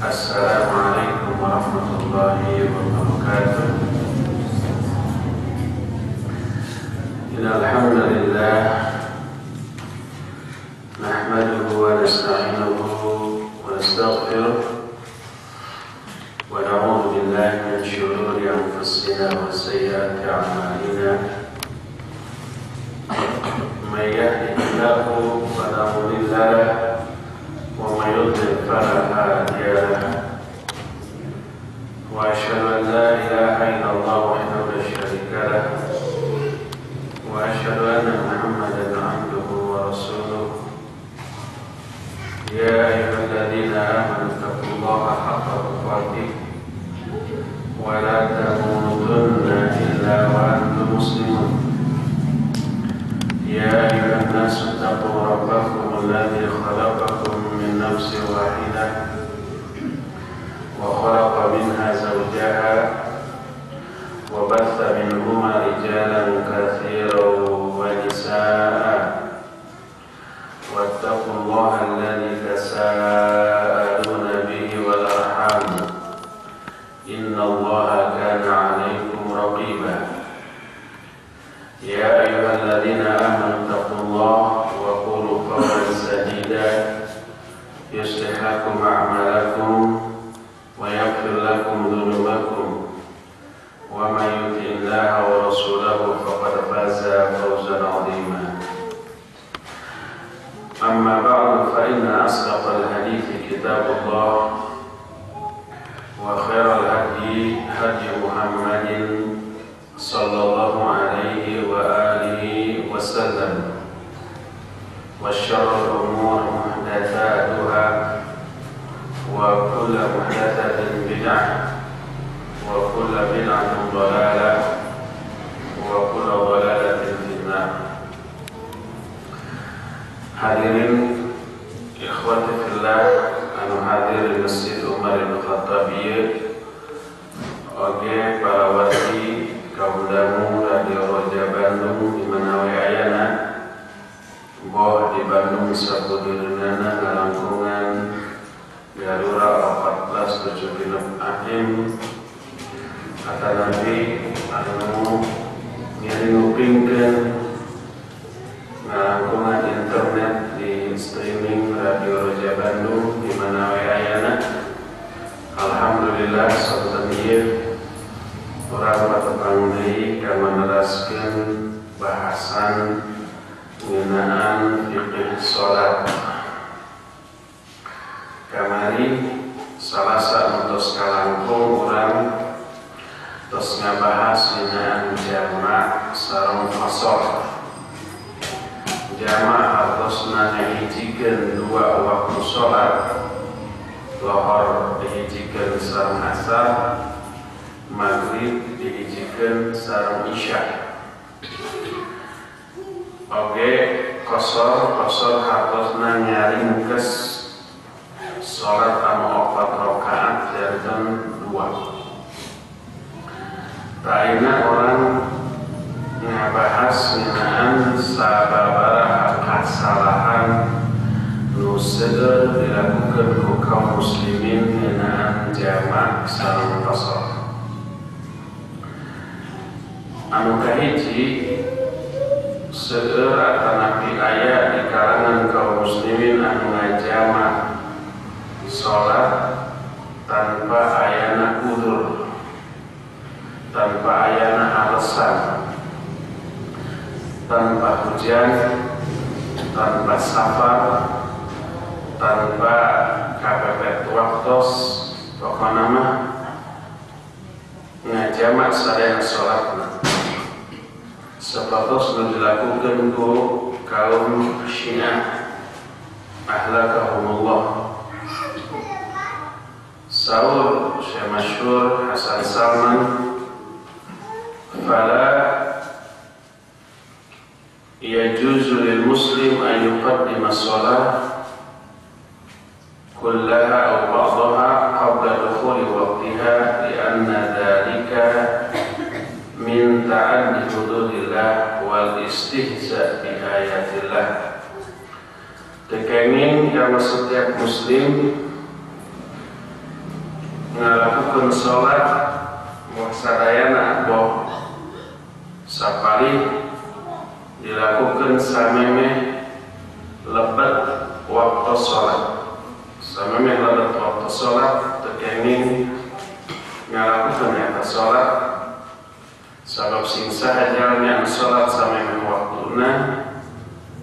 Assalamualaikum warahmatullahi wabarakatuh. Innal hamdalillah nahmaduhu wa nasta'inuhu wa nastaghfiruh wa na'udzu billahi min shururi anfusina wa sayyiati a'malina. Man yahdihillahu fala mudilla lahu wa man yudlil fala hadiya lahu. Wa asyhadu an la ilaha illallah wahdahu la syarika lahu wa asyhadu anna Muhammadan 'abduhu wa rasuluh. Ya ayyuhalladzina amanu taqullaha haqqa tuqatih wa la tamutunna illa wa antum muslimun. Ya ayyuhan nasu taqu rabbakum alladzi khalaqakum min nafsin wahidah wa khalaqa minha zawjaha wa batha minhuma rijalan katsiran wa nisaa. Wattaqullaha alladzi tasaaluna bihi wal arham. Innallaha kana 'alaikum raqiba. Ya ayyuhalladzina amanu taqullaha wa qulu qawlan sadida yuslih lakum a'malakum wa yaghfir lakum dhunubakum wa may yuti'illaha wa rasulahu faqad faza fawzan 'azima. Amma ba'du, fa inna asdaqal hadithi kitabullah wa khairal hadi hadi Muhammadin sallallahu alaihi wa alihi wasallam wa syarrul umur muhdatsatuha wa kullu muhdatsatin bid'ah wa kullu bid'atin dhalalah wa kullu dhalalatin finnar. Hadirin ikhwati fillah anu hadir di Masjid Umar bin Khattab ieu, oge para wargi kaum dangu Radio Roja Bandung di mana we ayana, boh di Bandung sabudeunana ngalangkungan Garura 1476 AM atanapi anu ngiring-ngupingkeun ngalangkungan internet di streaming Radio Roja Bandung di mana we ayana. Alhamdulillah sonten ieu urang patepang deui kana neraskeun bahasan ngeunaan fikih salat. Kamari Salasa tos kalangkung urang tos ngabahas ngeunaan jamak sareng qasar. Jamak hartosna ngahijikeun dua waktu salat, lohor dihijikeun sareng asar, maghrib dihijikeun sareng isya. Oge qasar hartosna nyaringkes salat anu 4 rakaat janten 2. Taina orang ngabahas ngeunaan sababaraha kasalahan nu seueur dilakukeun ku kaum muslimin ngeunaan jamak sareng qasar. Anu kahiji, seueur atanapi aya di kalangan kaum muslimin anu ngajamak salat tanpa ayana udzur, tanpa ayana alasan, tanpa hujan, tanpa safar, tanpa kepepet waktos, pokona mah ngajamak sadaya salatna. Sapertos nu dilakukeun ku kaum Syiah ahlakahumullah. Saur Syekh Masyhur Hasan Salman, fala yajuzu lil muslim an yuqaddima as-salah kullaha aw ba'daha qabla dukhuli waqtiha li'anna dzalika min ta'addi hududillah wal istihza bi ayatillah. Tekenging kalau setiap muslim Ngalakukeun salat boh sadayana boh sapalih dilakukan samemeh lebet waktu salat. Samemeh lebet waktu salat teu kenging ngalakukeun eta salat sabab sing saha jalmi anu salat samemeh waktuna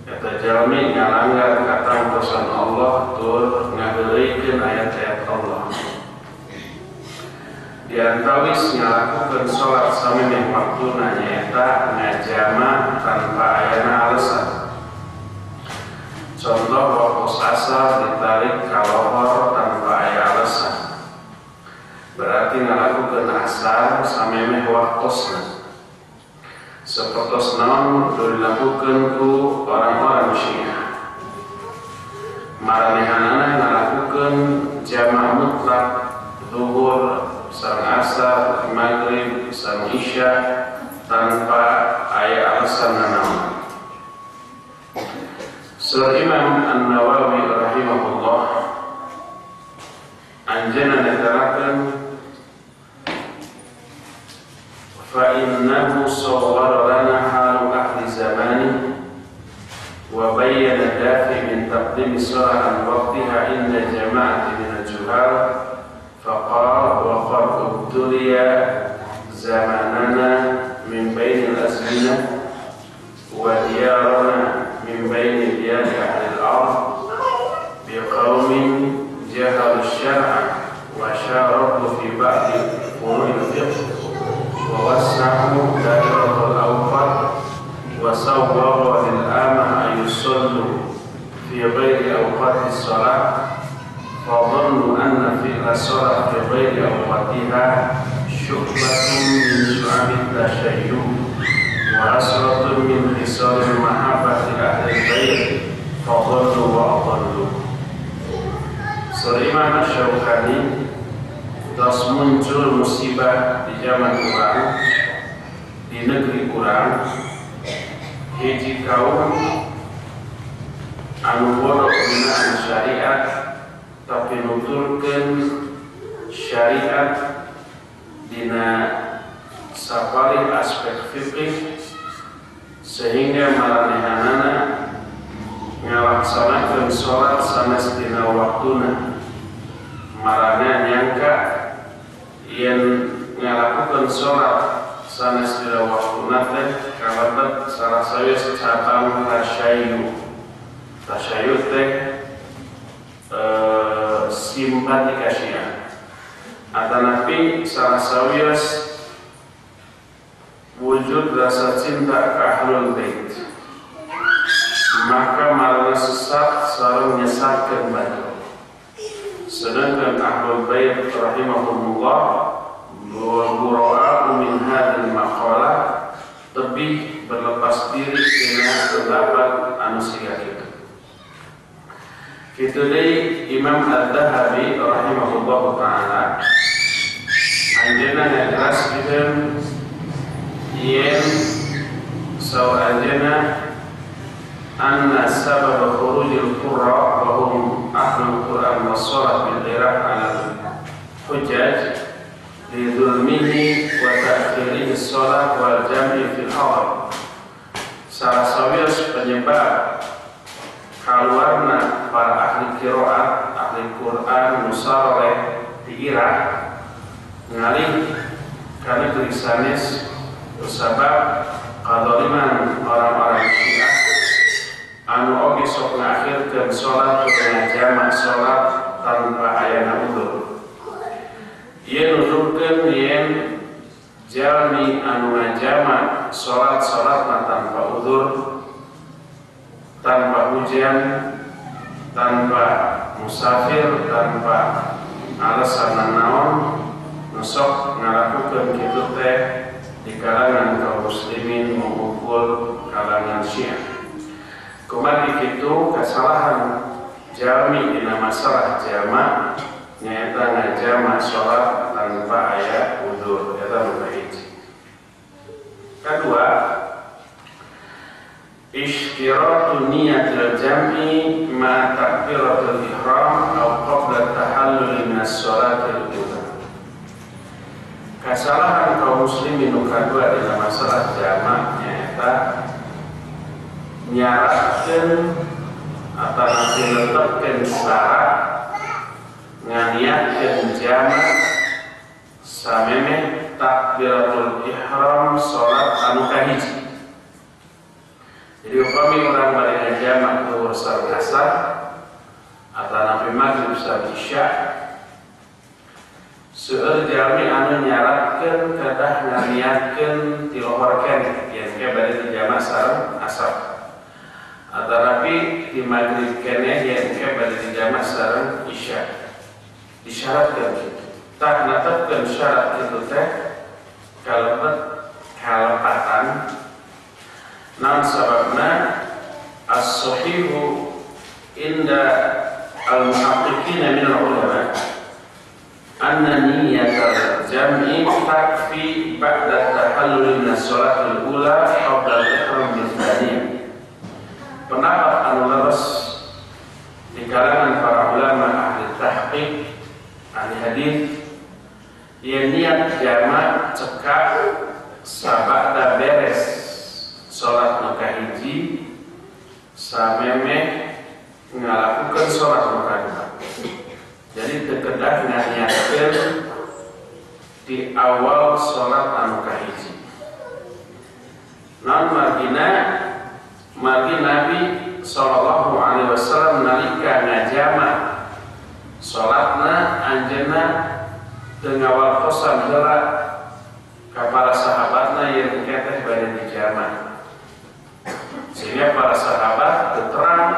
eta jalmi ngalanggar katangtosan Allah tur ngaheureuikeun ayat-ayat Allah. Di antawis ngalakukeun salat samemeh waktuna nyaeta ngajama tanpa ayana alasan. Contoh waktu asar ditarik ka lohor tanpa aya alasan. Berarti ngalakukeun asar samemeh waktosna. Sapertos naon dilakukeun ku orang-orang Syiah. Maranehanana ngalakukeun jama' mutlak zuhur sareng asar, maghrib, sareng isya tanpa aya alasan nanaon. Surah Imam An-Nawawi rahimahullah anjeunna netelakeun fa innahu sawwara lana halu ahli zamani wa bayyana dafi min taqdim salat an waqtiha inda jama'ati min al-juhal faqala wa qad ubtuliya zamanana min bainil azmina wa diyarana min baini diyari ahli al-ard biqaumin jahalu syar'a wa syaraku fi ba'di furu'il fiqh wa wassa'u dairatul awqat wa sawwara lil amah an yusallu fi ghairi awqatis salat fa dhannu anna fi'la salat fi ghairi awqatiha syu'batun min syu'abit tashayyu' wa asratun min khisalil mahabbati ahli bait fa dhallu wa adallu. Surah Imam Asy-Syaukani terus muncul musibah di zaman urang, di negeri urang, hiji kaum anu bodoh dina syariat tapi nuturkeun syariat dina sapalih aspek fikih sehingga maranehanana ngalaksanakeun salat sanes dina waktuna. Marana nyangka yen ngalakukeun salat sanes dina waktuna teh kalebet salah sawios cabang tasyayyu. Tasyayyu teh simpati ka Syiah. Atanapi salah sawios wujud rasa cinta ke ahlul bait. Maka marana sesat sareng nyesatkeun batur. Sedangkan ahlul bait rahimahumullah wa bura'a min hadhil maqalah lebih berlepas diri dina pendapat anu siga kitu. Kitu deui Imam Adz-Dzahabi rahimahullah taala anjeunna ngajelaskeun yen saur anjeunna anna sabab khurujil qurra wa hum ahlul Qur'an was salat bil Iraq ala hujjaj li dzulmihi wa ta'khirihi shalah wal jam'i fil hadar. Salah sawios penyebab kaluarna para ahli qiraat, ahli Qur'an musarreh di Irak ngalih ka negeri sanes sabab kadzaliman orang-orang Syiah anu oge sok ngakhirkeun salat dengan jamak salat tanpa ayana udzur. Ieu nuturkeun yen jalmi anu ngajama salat-salatna tanpa udzur, tanpa hujan, tanpa musafir, tanpa alasan nanaon, nu sok ngalakukeun kitu teh di kalangan kaum muslimin mengukur kalangan Syiah. Kumargi kitu kesalahan jalmi dina masalah jama nyaeta ngajama salat tanpa aya udzur eta nu kahiji. Kedua, ishtiratu niyatil jam'i ma takbiratul ihram atau qabla tahallul min as-salatil ula. Kesalahan kaum muslimin nu kadua dina masalah jamak nyaeta nyaratkeun atau netepkeun syarat nganiatkeun jamak samemeh takbiratul ihram salat anu kahiji. Jadi upami urang bade ngajamak zuhur sareng asar atanapi maghrib sareng isya, seueur jalmi anu nyaratkeun kedah nganiatkeun ti lohor keneh yen ke bade dijamak sareng asar, atanapi di maghrib keneh yen ke bade dijamak sareng isya. Disyaratkeun kitu. Tah netepkeun syarat kitu teh kalebet kalepatan. Naon sababna? As-sahihu inda al-muhaqqiqina min al-ulama anna niyatal jam'i takfi ba'da tahallul min as-salatil ula qabla al-ihram bil-tsaniyah. Pendapat anu leres di kalangan para ulama ahli tahqiq, ahli hadis, yen niat jamak cekap sabada beres salat nu kahiji samemeh ngalakukeun salat nu kadua. Jadi teu kedah nganiatkeun di awal salat anu kahiji. Naon margina? Margi Nabi sallallahu alaihi wasallam nalika ngajamak salatna anjeunna teu ngawartosan heula ka para sahabatna yen engke teh bade dijamak. Sehingga para sahabat terang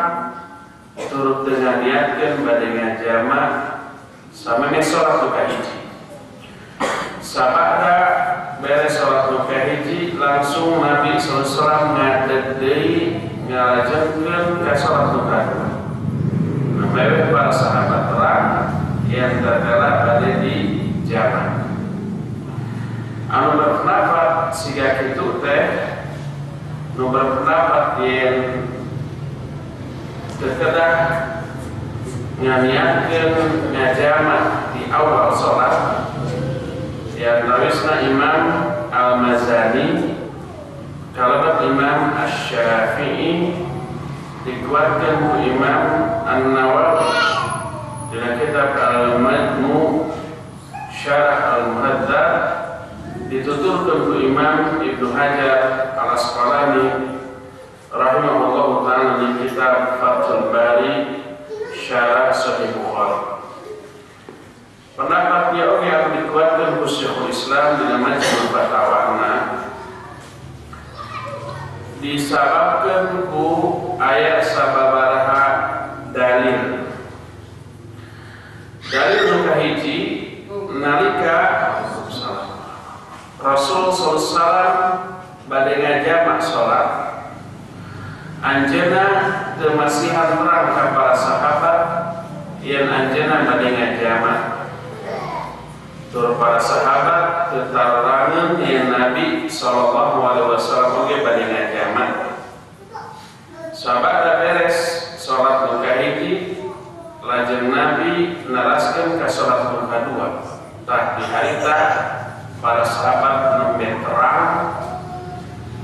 turut dengan niatkeun bade ngajamak samemeh salat nu kahiji. Sabada beres salat nu kahiji langsung Nabi sallallahu alaihi wasallam ngadeg deui ngalajengkeun ka salat nu kadua. Nah, para sahabat terang yang terkala bade dijamak. Anu berpendapat siga kitu teh, nu berpendapat yen teu kedah nganiatkeun ngajamak di awal salat, yang tawisna Imam Al-Mazani, kalabat Imam Asy-Syafi'i, dikuatkan ku Imam An-Nawawi dalam kitab Al-Majmu' Syarah Al-Muhadzab, dituturkan ku Imam Ibnu Hajar Al-Asqalani rahimahullahu ta'ala di kitab Fathul Bari Syarah Sahih Bukhari. Pendapatnya oke yang dikuatkan ku Syekhul Islam di Majmu' Fatawana disababkan ku ayat sababaraha dalil. Dalil nu kahiji nalika Rasul sallallahu alaihi wasallam bade ngajamak salat, anjeunna teu masihan terang ka para sahabat yen anjeunna bade ngajamak. Tur para sahabat teu tarangeun yen Nabi sallallahu alaihi wasallam oge bade ngajamak. Sabada beres salat nu kahiji, lajeng Nabi neraskeun ka salat nu kadua. Tah di harita para sahabat nembe terang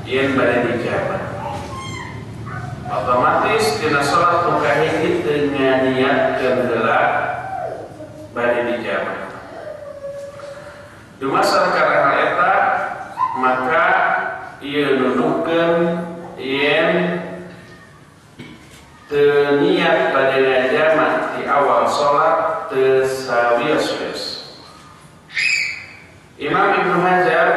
yen bade dijamak. Otomatis dina salat nu kahiji teu nganiatkeun heula bade dijamak. Dumasar kana eta maka ieu nuduhkeun yen teu niat bade ngajamak di awal salat teu sawios-wios. Imam Ibnu Hajar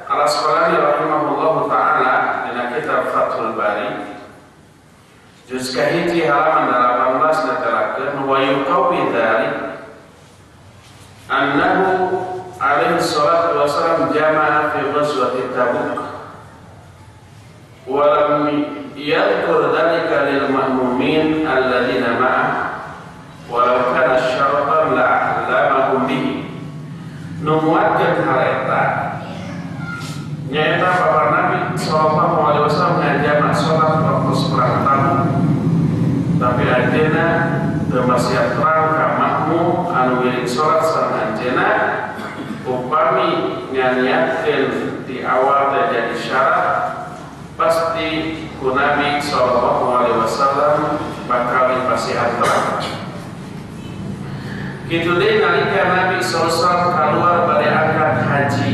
Al-Asqalani rahimahullahu ta'ala dina kitab Fathul Bari juz kahiji halaman 18 netelakeun wa yuqawi dzalik annahu alaihi salatu wasallam jama'a fi ghazwati Tabuk wa lam yadhkur dzalika lil ma'mumin alladziina ma'ah walau kana syaratan la'allamahum bihi. Numuatkeun hal eta nyaeta bapak Nabi sallallahu alaihi wasallam ngajamak salat waktu perang Tabuk, tapi anjeunna teu masihan terang ka makmum anu ngiring salat sareng anjeunna. Upami nganiatkeun di awal teh jadi syarat pasti ku Nabi sallallahu alaihi wasallam bakal dipasihan terang. Kitu deui nalika Nabi sallallahu alaihi wasallam kaluar bade angkat haji.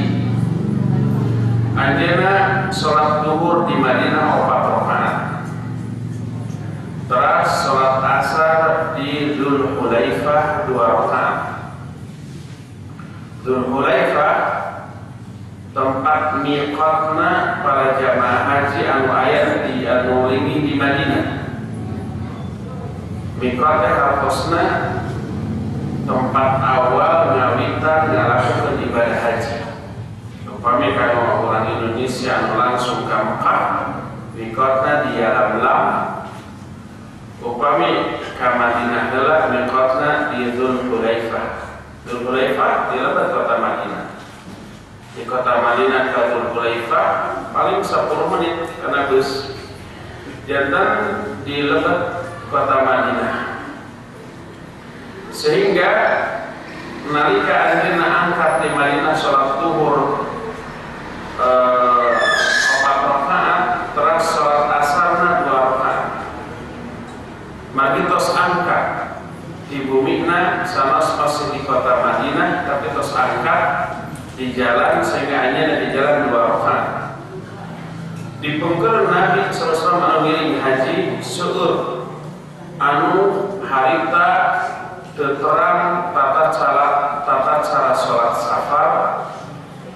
Anjeunna salat zuhur di Madinah 4 rakaat. Teras salat asar di Dzul Hulaifah 2 rakaat. Dzul Hulaifah tempat miqatna para jamaah haji anu aya di anu linggih di Madinah. Miqat teh hartosna tempat awal ngawitan ngalakukeun ibadah haji. Upami kana orang Indonesia anu langsung ka Mekah, miqatna di Yalamlam. Upami ka Madinah heula miqatna di Dzul Hulaifah. Dzul Hulaifah di lebet kota Madinah. Di kota Madinah ke Dzul Hulaifah paling 10 menit karena bus. Jantan di lebet kota Madinah. Sehingga nalika anjeunna angkat di Madinah salat zuhur 4 rakaat, terus salat asarna 2 rakaat. Margi tos angkat di bumina sanes masih di kota Madinah tapi tos angkat di jalan sehingga hanya di jalan 2 rakaat. Di pungkur Nabi sallallahu alaihi wasallam anu ngiring haji seueur anu harita terang tata cara sholat safar,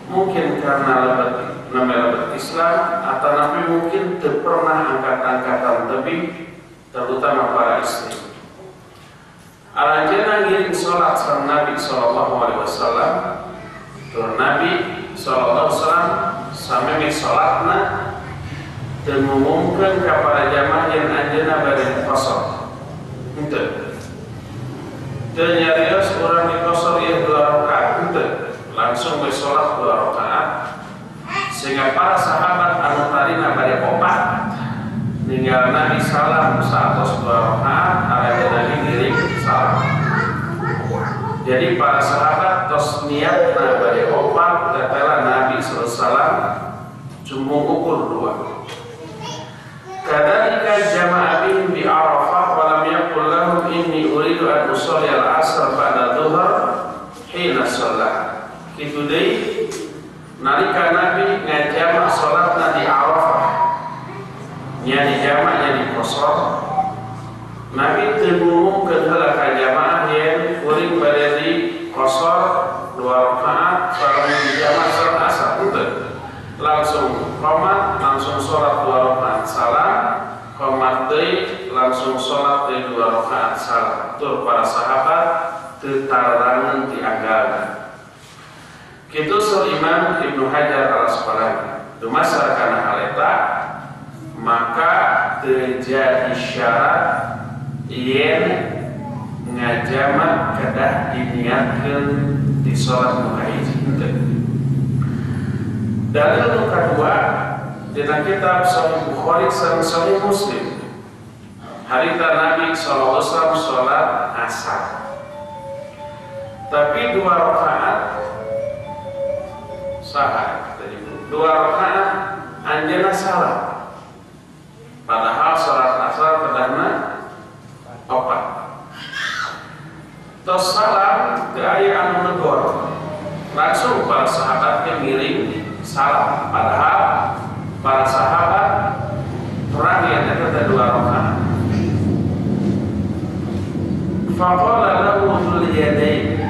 mungkin karena lebet namanya lebet Islam atau nabi mungkin teu pernah angkat-angkatan lebih, terutama para istri. Aranjeunna ngiring sholat sareng Nabi sallallahu alaihi wasallam, tur Nabi sallallahu alaihi wasallam sameme sholatna teu ngumumkeun ka para jamaah yen anjeunna bade qasar. Henteu. Teu nyarios urang di qasar ieu 2 rakaat, henteu. Langsung we sholat 2 rakaat. Sehingga para sahabat anu tadina bade opat ninggal Nabi salam saatos 2 rakaat, aranjeunna Nabi ngiring salam. Jadi para sahabat tos niatna bade opat tetela Nabi sallallahu alaihi wasallam cuma ukur 2. Kadzalika jama'a bihim bi Arafah wa lam yaqul lahum inni uridu an usalli al-'asr ba'da dhuhr hina shalah. Kitu deui nalika Nabi ngajama salatna di Arafah, nya di jama' nya di qasar, Nabi teu ngumumkeun heula ka jamaah yen kuring bade di qasar 2 rakaat sareng di jama' salat asar, henteu. Langsung qomat, langsung salat 2 rakaat salam, qomat deui langsung salat deui 2 rakaat salam. Tur para sahabat teu tararangan ti agama. Kitu saur Imam Ibnu Hajar Al-Asqalani. Dumasar kana hal eta maka terjadi syarat yen ngajama kedah diniatkeun di salat nu kahiji henteu. Dalil nu kadua dina kitab Sahih Bukhari sareng Sahih Muslim. Harita Nabi sallallahu alaihi wasallam salat asar. Tapi 2 rakaat saha tadi 2 rakaat anjeunna salah. Padahal salat asar kedahna 4. Tos salam teu aya anu negor. Langsung para sahabat teh ngiring salam. Padahal para sahabat terang yen eta teh 2 rakaat. Faqala lahu dzul yadain.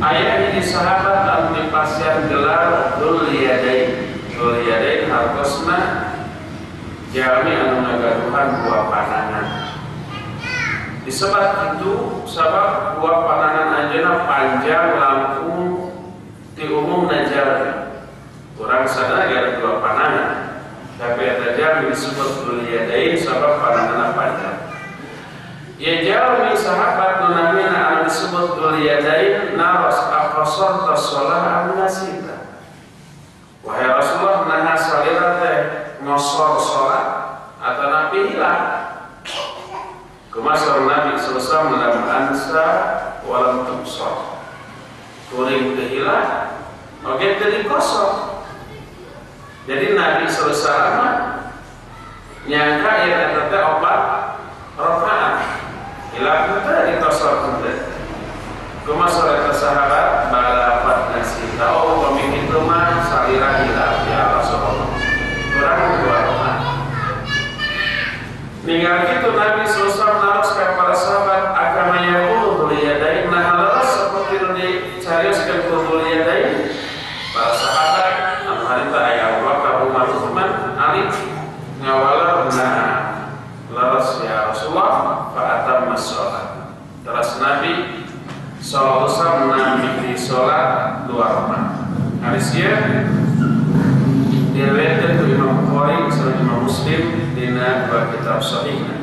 Aya hiji sahabat anu dipasihan gelar Dzul Yadain. Dzul Yadain hartosna jalmi anu ngagaduhan 2 panangan. Disebat itu sabab 2 panangan anjeunna panjang langkung ti umumna jalmi. Urang sadaya gaduh 2 panangan. Tapi eta jalmi disebut Dzul Yadain sabab pananganna panjang. Ya jalmi sahabat nu namina anu disebut Dzul Yadain naros aqasarta shalah am nasita. Wahai Rasulullah, naha salira teh ngosor salat atau nabi hilang. Kumaha Nabi sallallahu alaihi wasallam ansa walam tubsar. Kuring teu hilap oge teu dikosor. Jadi Nabi sallallahu alaihi wasallam nyangka ieu eta teh 4 rakaat. Hilap teh dikosor teh. Kumaha salat sahabat bala fat nasita oh pamit itu mah salira hilap ya Rasulullah. Kurang 2 rakaat. Ninggal kitu Nabi sallallahu alaihi wasallam naros ka para sahabat akama yaqulu dzul yadain nah leres seperti nu dicarioskeun ku dzul yadain. Para sahabat anu harita aya Abu Bakar, Umar, Utsman, Ali ngawaler nah leres ya Rasulullah fa atamma shalat. Terus Nabi sallallahu alaihi wasallam nampi salat 2 rakaat. Hadis ieu diriwayatkeun ku Imam Bukhari sareng Imam Muslim dina dua kitab sahihna.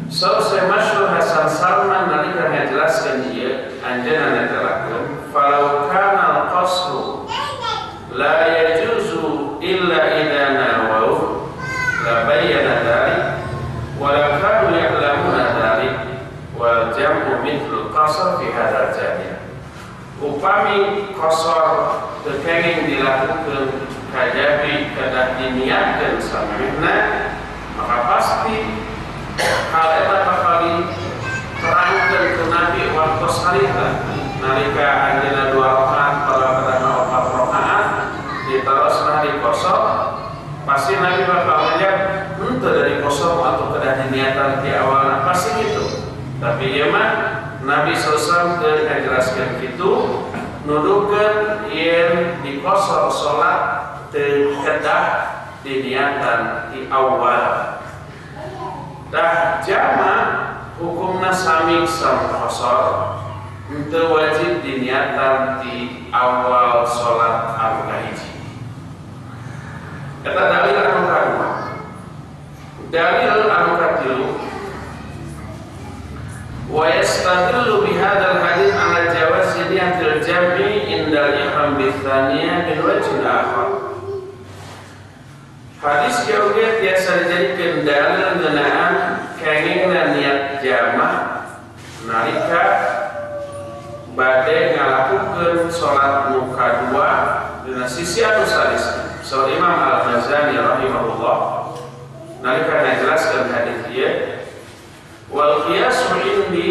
Selesai masyhur Hasan Salman nalika ngajelaskeun ieu anjeunna netelakeun falau kana al-qasru la yajuzu illa idza nawaw la bayyana dzalik wa la kanu ya'lamuna dzalik wal jam'u mithlu qasr fi hadzal jami'. Upami qasar teu kenging dilakukeun kajabi kedah diniatkeun samemehna maka pasti hal eta bakal diterangkeun ku Nabi waktu harita nalika anjeunna 2 rakaat padahal 4 rakaat diterosna di qasar pasti Nabi bakal ngajak henteu dari qasar atau kedah diniatan di awalna pasti gitu. Tapi ieu mah Nabi sallallahu alaihi wasallam teu ngajelaskeun kitu nuduhkeun yen di qasar salat teu kedah diniatan di awal. Dah jama hukumna sami sareng qasar henteu wajib diniatan di awal salat anu kahiji. Eta dalil anu kadua. Dalil anu katilu wa yastadillu bihadzal hadits ala jawazi niyatil jam'i indal ihram bitsaniyah min wajhin akhar. Hadis ieu oge tiasa dijadikeun dalil ngeunaan kengingna niat jamak nalika bade ngalakukeun salat nu kadua dina sisi anu sanesna. Saur Imam Al-Ghazali rahimahullah nalika ngajelaskeun hadis ieu wal qiyasu indi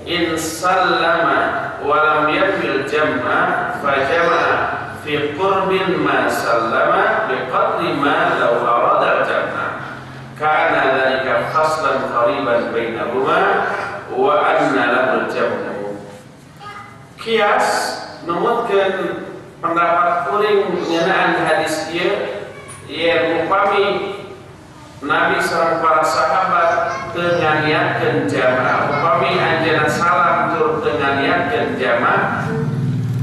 in sallama wa lam yakmil jam'a fa jama'a fi qurbin ma sallama biqadri ma law arada al-jam'a kana dhalika faslan qariban bainahuma wa anna lahul jam'u. Kias numutkeun pendapat kuring ngeunaan hadis ieu yen upami Nabi sareng para sahabat teu nganiatkeun jamaah, upami anjeunna salam tur teu nganiatkeun jamaah,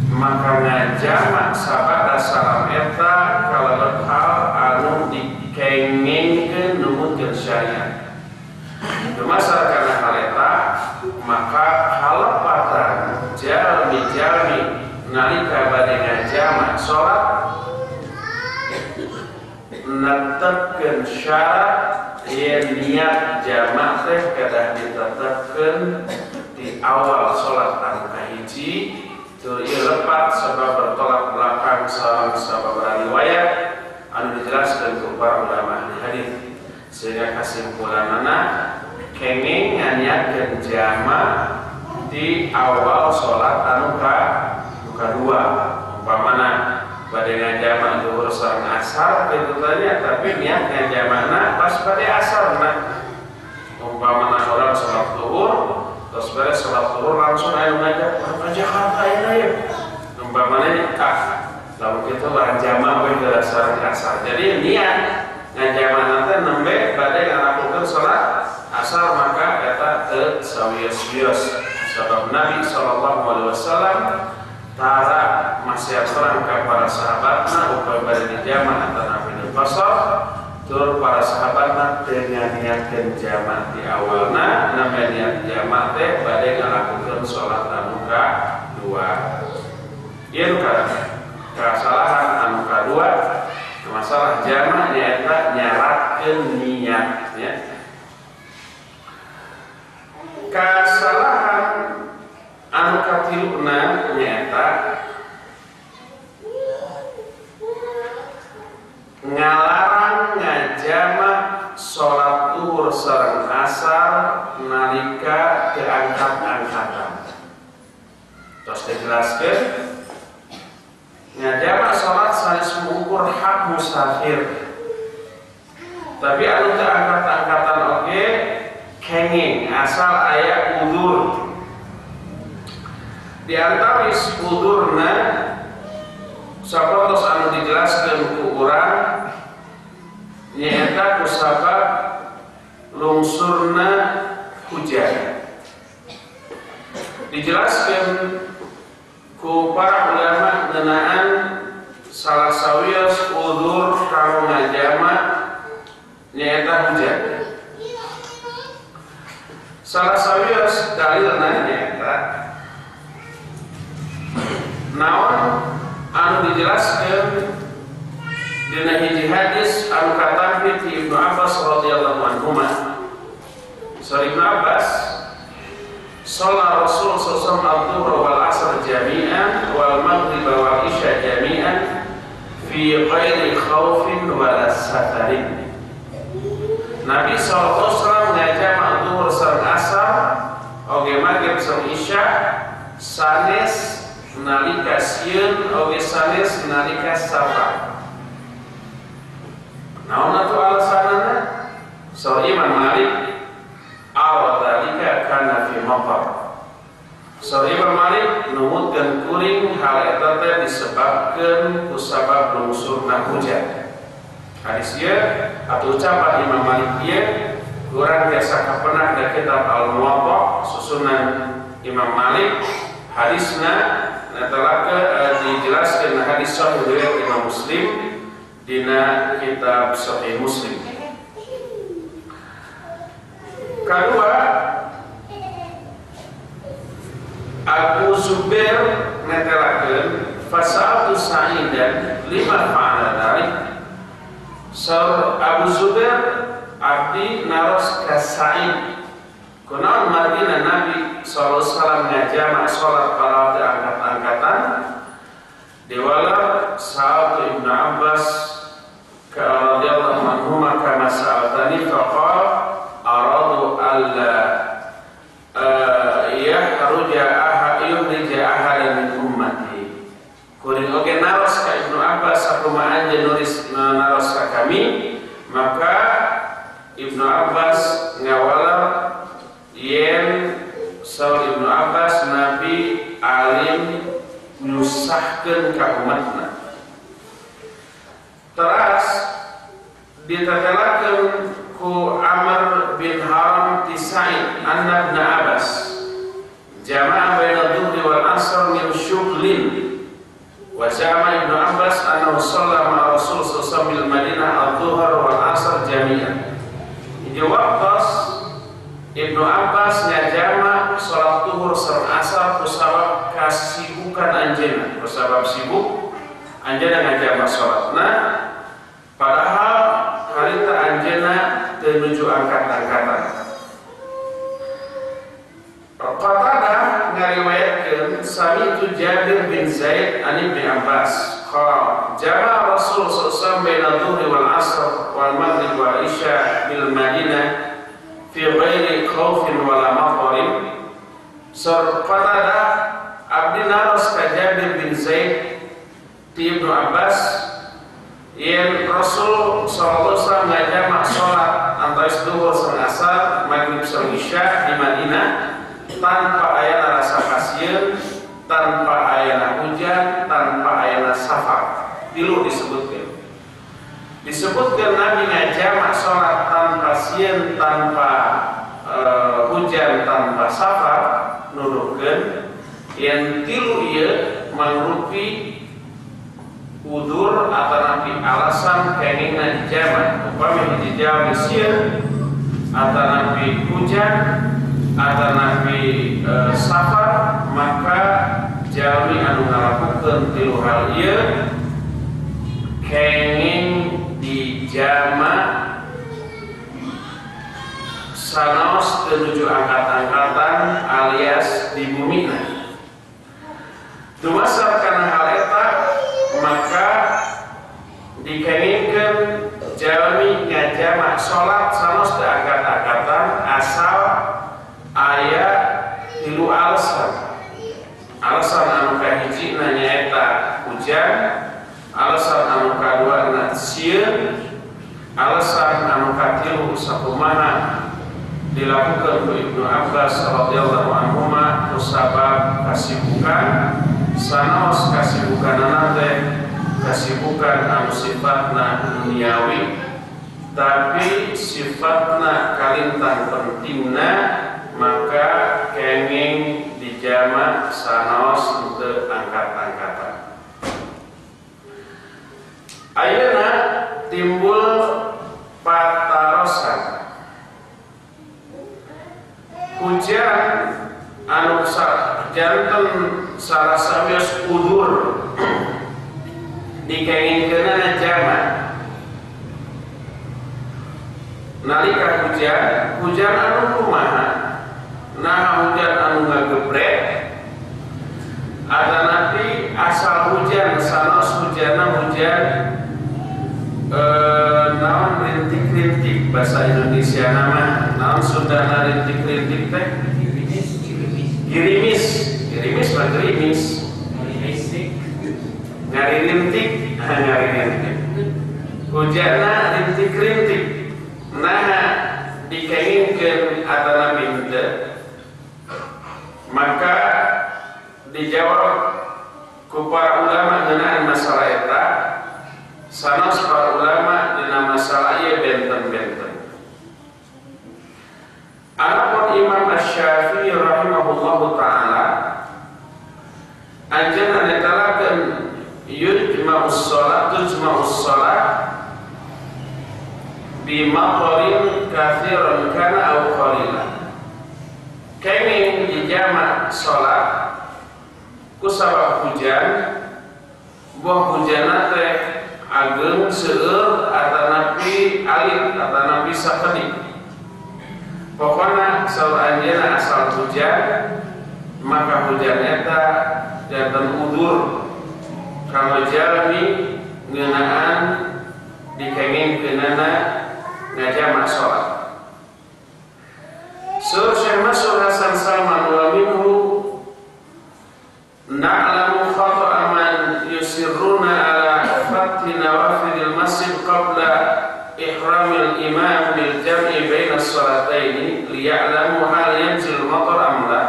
maka ngajamak sabada salam eta kalebet hal anu dikengingkeun numutkeun syariat. Dumasar kana hal eta maka kalepatan jalmi-jalmi nalika bade ngajamak salat netepkeun syarat yen niat jamak teh kedah ditetepkeun di awal salat anu kahiji teu ieu lepat sabab bertolak belakang sareng sababaraha riwayat anu dijelaskeun ku para ulama ahli hadis sehingga kesimpulanana kenging nganiatkeun jamak di awal salat anu kadua. Umpamana bade ngajamak zuhur sareng asar kitu tanya tapi niat ngajamakna pas bade asarna. Umpamana urang salat zuhur terus beres salat zuhur langsung aya ngajak urang ka Jakarta ayeuna ye. Umpamana ah lamun kitu urang jamak we heula sareng asar. Jadi niat ngajamakna teh nembe bade ngalakukeun salat asar maka eta teu sawios-wios sabab Nabi sallallahu alaihi wasallam tara masih terang ke para sahabatna upaya bade dijamak antara Nabi qasar tur para sahabatna teu nganiatkeun jamak di awalna namanya niat jamak teh bade ngalakukeun salat anu kadua. Ieu kasalahan anu kadua masalah jamak nyaeta nyaratkeun niat ya. Kasalahan anu katiluna nyaeta angkat-angkatan. Terus dijelaskan ngajama sholat sanes mengukur hak musafir. Tapi anu teu angkat-angkatan oge kenging asal aya udzur. Di antawis udurna sapertos anu dijelaskeun ku urang nyaeta ku sabab lungsurna hujan. Dijelaskeun ku para ulama ngeunaan salah sawios udzur kanggo ngajama nyaeta hujan. Salah sawios dalilna nyaeta naon anu dijelaskeun dina hiji hadis anu katampi ti Ibnu Abbas radhiyallahu anhuma. Sari Ibnu Abbas, sholat Rasul sallallahu alaihi wasallam wal asr jami'an wal maghrib wal isya jami'an fi ghairi khaufin wala safarin. Nabi sallallahu alaihi wasallam ngajama zuhur sareng asar oge maghrib sareng isya sanes nalika sieun oge sanes nalika safar. Naon atuh alasanana? Saur Imam Malik, awadalika kana fi matar. Saur Imam Malik numutkeun kuring hal eta teh disebabkeun ku sabab lungsurna hujan. Hadis ieu atau ucapan Imam Malik ieu kurang biasa kapenah da kitab Al-Muwatta susunan Imam Malik. Hadisna netelakeun dijelaskeun hadis sahih riwayat Imam Muslim dina kitab Sahih Muslim. Kedua, Abu Zubair netelakeun fasa'altu Sa'idan lima fa'ala dzalik. Saur Abu Zubair abdi naros ka Sa'id, kunaon margina Nabi sallallahu alaihi wasallam ngajama salat para teu angkat-angkatan. Diwala sa'altu Ibnu Abbas radhiyallahu anhuma kama sa'altani faqala aradu alla yahruja ahad yukhrija ahadan min ummati. Kuring oge naros ka Ibnu Abbas sakumaha anjeun nulis naros ka kami, maka Ibnu Abbas ngawalar yen saur Ibnu Abbas Nabi alim nyusahkeun ka umatna. Teras ditetelakeun ku Amr bin Haram ti Sa'id anna Ibnu Abbas jama'a baina dhuhri wal asr min syughlin wa jama'a Ibnu Abbas annahu shalla ma'a Rasul sallallahu alaihi wasallam bil Madinah adh-dhuhr wal asr jami'an. Hiji waqtos Ibnu Abbas ngajama salat zuhur sareng asar kusabab kasibukan anjeunna, kusabab sibuk anjeunna ngajama salatna, padahal harita anjeunna teu nuju angkat-angkatan. Qatadah ngariwayatkeun sami'tu Jabir bin Zaid an Ibnu Abbas qala jama'a Rasul sallallahu alaihi wasallam baina dhuhri wal asr wal maghrib wal isya bil Madinah fi ghairi khaufin wala matarin. Saur Qatadah abdi naros ka Jabir bin Zaid ti Ibnu Abbas yen Rasul sallallahu alaihi wasallam ngajama salat antara zuhur sareng asar, maghrib sareng isya di Madinah tanpa ayana rasa kasieun, tanpa ayana hujan, tanpa ayana safar. Tilu disebutkeun. Disebutkan Nabi ngajama salat tanpa sieun, tanpa hujan, tanpa safar, nuduhkeun yen tilu ieu mangrupi udzur atanapi alasan kengingna dijama. Upami hiji jalmi sieun atanapi hujan atanapi safar, maka jalmi anu ngalakukeun tilu hal ieu kenging dijama sanaos teu nuju angkat-angkatan alias di bumina. Dumasar kana hal eta maka dikengingkeun jalmi ngajama salat sanaos teu angkat-angkatan asal aya tilu alasan. Alasan anu kahiji na nyaeta hujan, alasan anu kadua na sieun, alasan anu katilu sakumaha dilakukan ku Ibnu Abbas radhiyallahu anhuma kusabab kasibukan sanaos kasibukanana teh kasibukan anu sifatna duniawi tapi sifatna kalintang pentingna maka kenging dijama sanaos untuk angkat-angkatan. Ayeuna timbul patarosan hujan anu janten salah sawios udur dikengingkeunana jama nalika hujan, hujan anu kumaha nah hujan anu ngagebrek atanapi asal hujan sanos hujana hujan naon rintik-rintik bahasa Indonesia nama naon Sundana rintik-rintik teh girimis, girimis mah gerimis ngaririntik, ngaririntik hujana rintik-rintik nah dikengingkeun atanapi henteu maka dijawab ku para ulama ngeunaan masalah eta sanos para ulama dina masalah ieu benten-benten. Adapun Imam Asy-Syafi'i rahimahullahu taala anjeunna netelakeun yujma'us shalat tujma'us shalat bi maqarin katsiran kana aw qalilan. Kenging dijama salat ku sabab hujan buah hujanna teh ageng seueur atanapi alit atanapi sakedik. Pokona saur anjeunna asal hujan maka hujan eta janten udur kanggo jalmi ngeunaan dikengingkeunana ngajama salat. Saur Syekh Mas'ud Hasan Salman wa minhu na'lamu khata'a man yusirruna ala fathi nawafidil masjid qabla ihramil imam bil jam'i baina as-salataini liya'lamu hal yanzil matar am la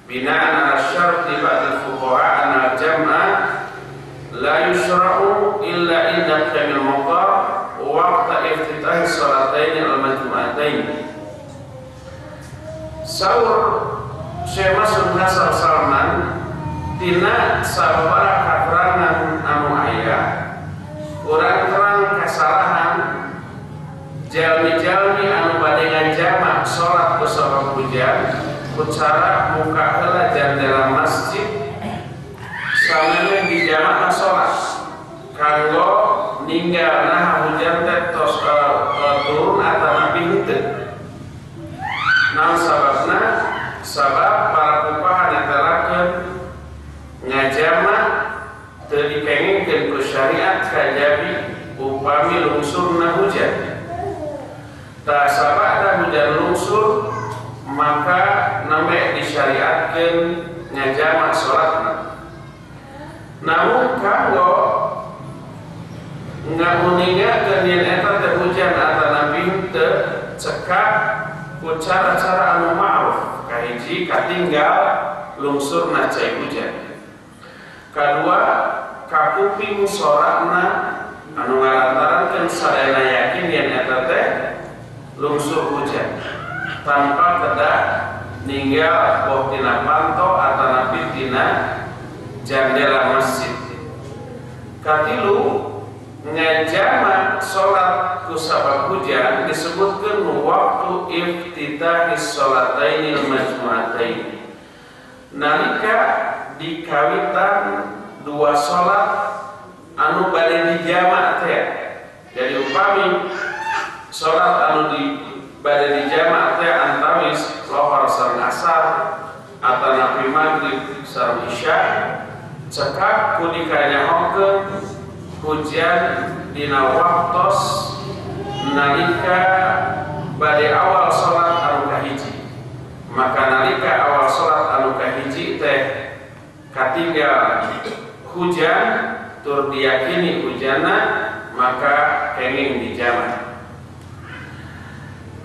bina'an ala syarti ba'd al-fuqaha anna al-jam'a la yushra'u illa inda qiyamil matar waqta iftitah as-salataini al-majmu'ataini. Saur Syekh Mas'ud Hasan Salman tina sababaraha katerangan anu aya urang terang kasalahan jalmi-jalmi anu bade ngajama salat ku sabab hujan ku cara muka heula jandela masjid samemeh dijamah salat kanggo ninggal nah hujan teh tos turun atanapi henteu. Naon sababna? Sabab para fuqaha netelakeun ngajama teu dikengingkeun ku syariat kajabi upami lungsurna hujan. Tah sabada hujan lungsur maka nambe disyariatkeun ngajama salatna. Namun kanggo ngaguningakeun yen eta teh hujan atanapi henteu cekap ku cara-cara anu ma'ruf. Kahiji katinggal lungsurna cai hujan. Kadua kakuping sorakna anu ngalantarankeun sadayana yakin yen eta teh lungsur hujan tanpa kedah ninggal boh tina panto atanapi tina jandela masjid. Katilu ngajama salat ku sabab hujan disebutkeun waktu iftitahis salatainil majmu'atain. Nalika dikawitan dua salat anu bade dijama teh. Jadi upami salat anu di bade dijama teh antawis lohor sareng asar atanapi maghrib sareng isya cekap ku dikanyahokeun hujan dina waktos nalika bade awal salat anu kahiji. Maka nalika awal salat anu kahiji teh katinggal hujan tur diyakini hujana maka kenging dijama.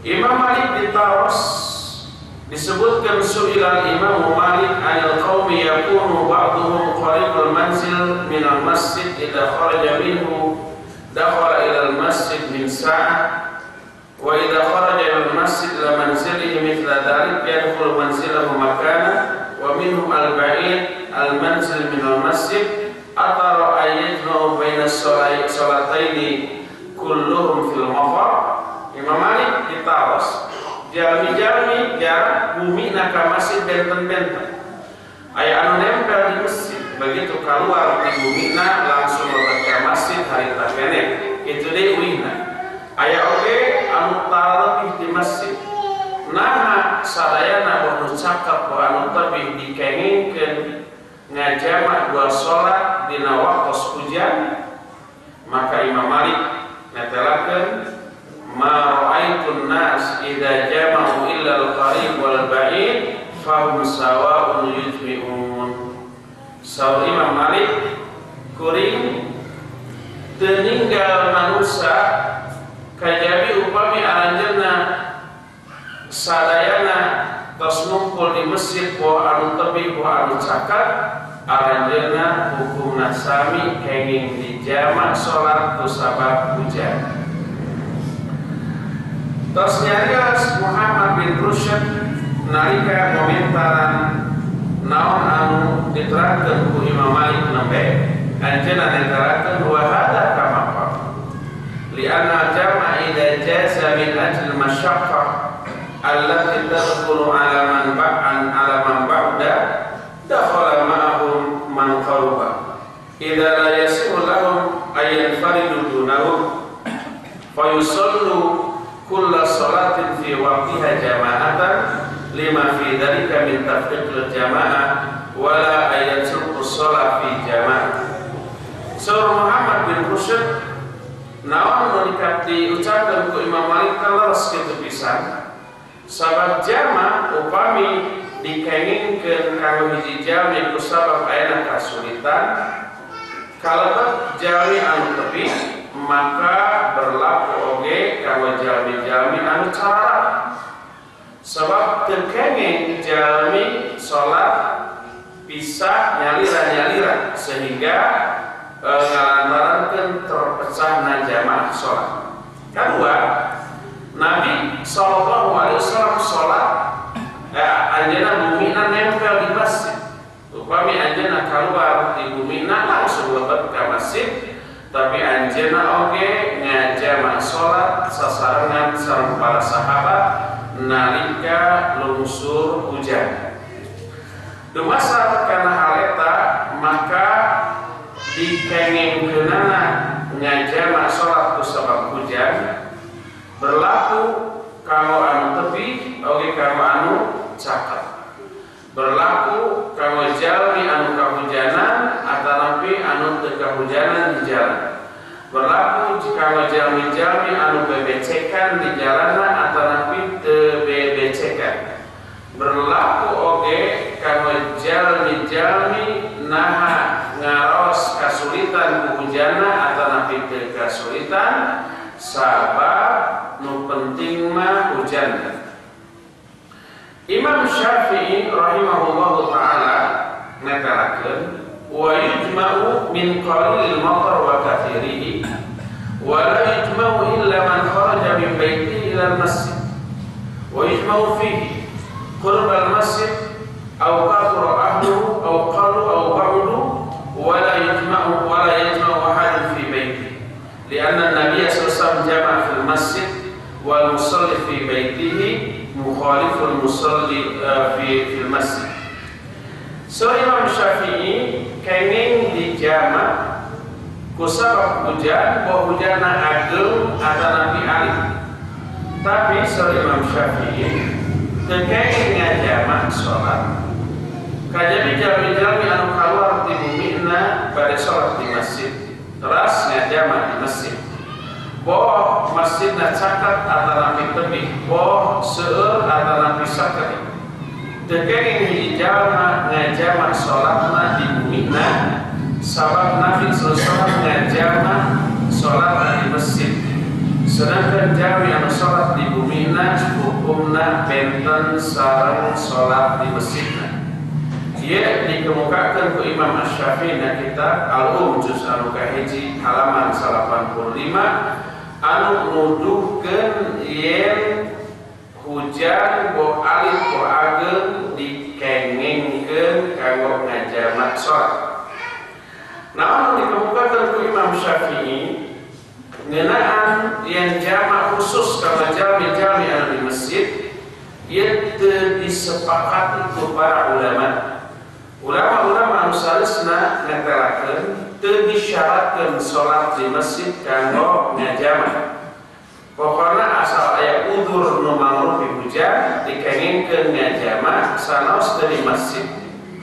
Imam Malik ditaros disebutkan su'ilal Imam Malik anil qaumi yakunu ba'duhum qaribul manzil minal masjid idza kharaja minhu dakhala ila al masjid min sa'ah wa idza kharaja ila al masjid ila manzilihi mithla dhalik yadkhulu manzilahu makana wa minhum al ba'id al manzil minal masjid atara ayyajma'u baina salataini kulluhum fil matar. Imam Malik ditaros jalmi-jalmi jarak bumi naka masjid benten-benten aya anu nempel di masjid begitu keluar di bumi na langsung lebet ka masjid harita keneh kitu deui uihna aya oge anu talebih di masjid naha sadayana boh nu cakep boh anu tebih dikengingkeun ngajama dua salat dina waktos hujan. Maka Imam Malik netelakeun ma ra'aitun nas idza jama'u illa al-qarib wal ba'id fahum sawa'un yujmi'un. Saur Imam Malik kuring teu ninggal manusa kajabi upami aranjeunna sadayana tos ngumpul di masjid boh anu tebih boh anu caket aranjeunna hukumna sami kenging dijama salat ku sabab hujan. Tos nyarios Muhammad bin Rushd nalika komentaran naon anu diterangkeun ku Imam Malik nembe anjeunna netelakeun wa hadza kama qala li'anna jama'a idza jaza min ajli masyaqqah allati tadkhulu 'ala man ba'an 'ala man ba'da dakhala ma'ahum man qaruba idza la yasi'u lahum ay yanfaridu dunahum fa yusallu kulla salatin fi waqtiha jama'atan lima fi dzalika min tafriqil jama'ah wala ayatruku shalah fi jama'ah. Saur Muhammad bin Rushd naon nu diucapkeun ku Imam Malik leres kitu pisan sabab jama upami dikengingkeun kanggo hiji jalmi ku sabab ayana kasulitan kalebet jalmi anu tebih maka berlaku oge kanggo jalmi-jalmi anu cararap sebab teu kenging jalmi salat pisah nyalira-nyalira sehingga ngalantarankeun terpecahna jamaah salat. Kedua, Nabi sallallahu alaihi wasallam salat anjeunna bumina nempel di masjid. Upami anjeunna kaluar di bumina langsung lebet ka masjid. Tapi anjeunna oge ngajama salat sasarengan sareng para sahabat nalika lungsur hujan. Dumasar kana hal eta maka dikengingkeunana ngajama salat ku sabab hujan berlaku kanggo anu tebih oge kanggo anu cakep. Berlaku kanggo jalmi anu kahujanan atanapi anu teu kahujanan di jalan. Berlaku jika jalmi-jalmi anu bebecekan di jalanna atanapi teu bebecekan. Berlaku oge kanggo jalmi-jalmi naha ngaros kasulitan ku hujana atanapi teu kasulitan sabab nu penting mah hujan. Imam Syafi'i rahimahullahu taala netelakeun wa yujma'u min qalilil matar wa katsirihi wa la yujma'u illa man kharaja min baitihi ila al-masjid wa yujma'u fihi qurba al-masjid aw kathura ahluhu aw qallu aw ba'du wa la yujma'u ahadun fi baitihi li'anna an-nabiy sallallahu alaihi wasallam jama'a fil masjid wal musalli fi baitihi mukhaliful musalli fi masjid. So Imam Syafi'i kenging dijama kusabab hujan boh hujana ageng atanapi alit. Tapi so Imam Syafi'i teu kenging ngajama salat. Kajabi jalmi-jalmi anu kaluar ti bumina bade salat di masjid. Teras ngajama di masjid. Boh masjidna caket atanapi tebih, boh seueur atanapi sakedik. Teu kenging hiji jalma ngajamak salatna di bumina sabab Nabi sallallahu alaihi wasallam ngajamak salatna di masjid. Sedangkan jalmi anu salat di bumina hukumna benten sareng salat di masjidna. Ieu dikemukakeun ku Imam Asy-Syafi'i na kitab Al-Umm juz anu kahiji halaman 85 anu nuduhkeun yen hujan boh alit boh ageung dikengengkeun kanggo ngajamak salat. Naon dikemukakeun ku Imam Syafi'i ngeunaan yen jamak khusus kana jalmi-jalmi anu di masjid ieu teu disepakati ku para ulama. Ulama-ulama anu saleusna netelakeun teu disyaratkeun salat di masjid kanggo ngajamak. Pokona asal aya udzur nu mangrupi hujan dikengingkeun ngajamak sanaos teu di masjid.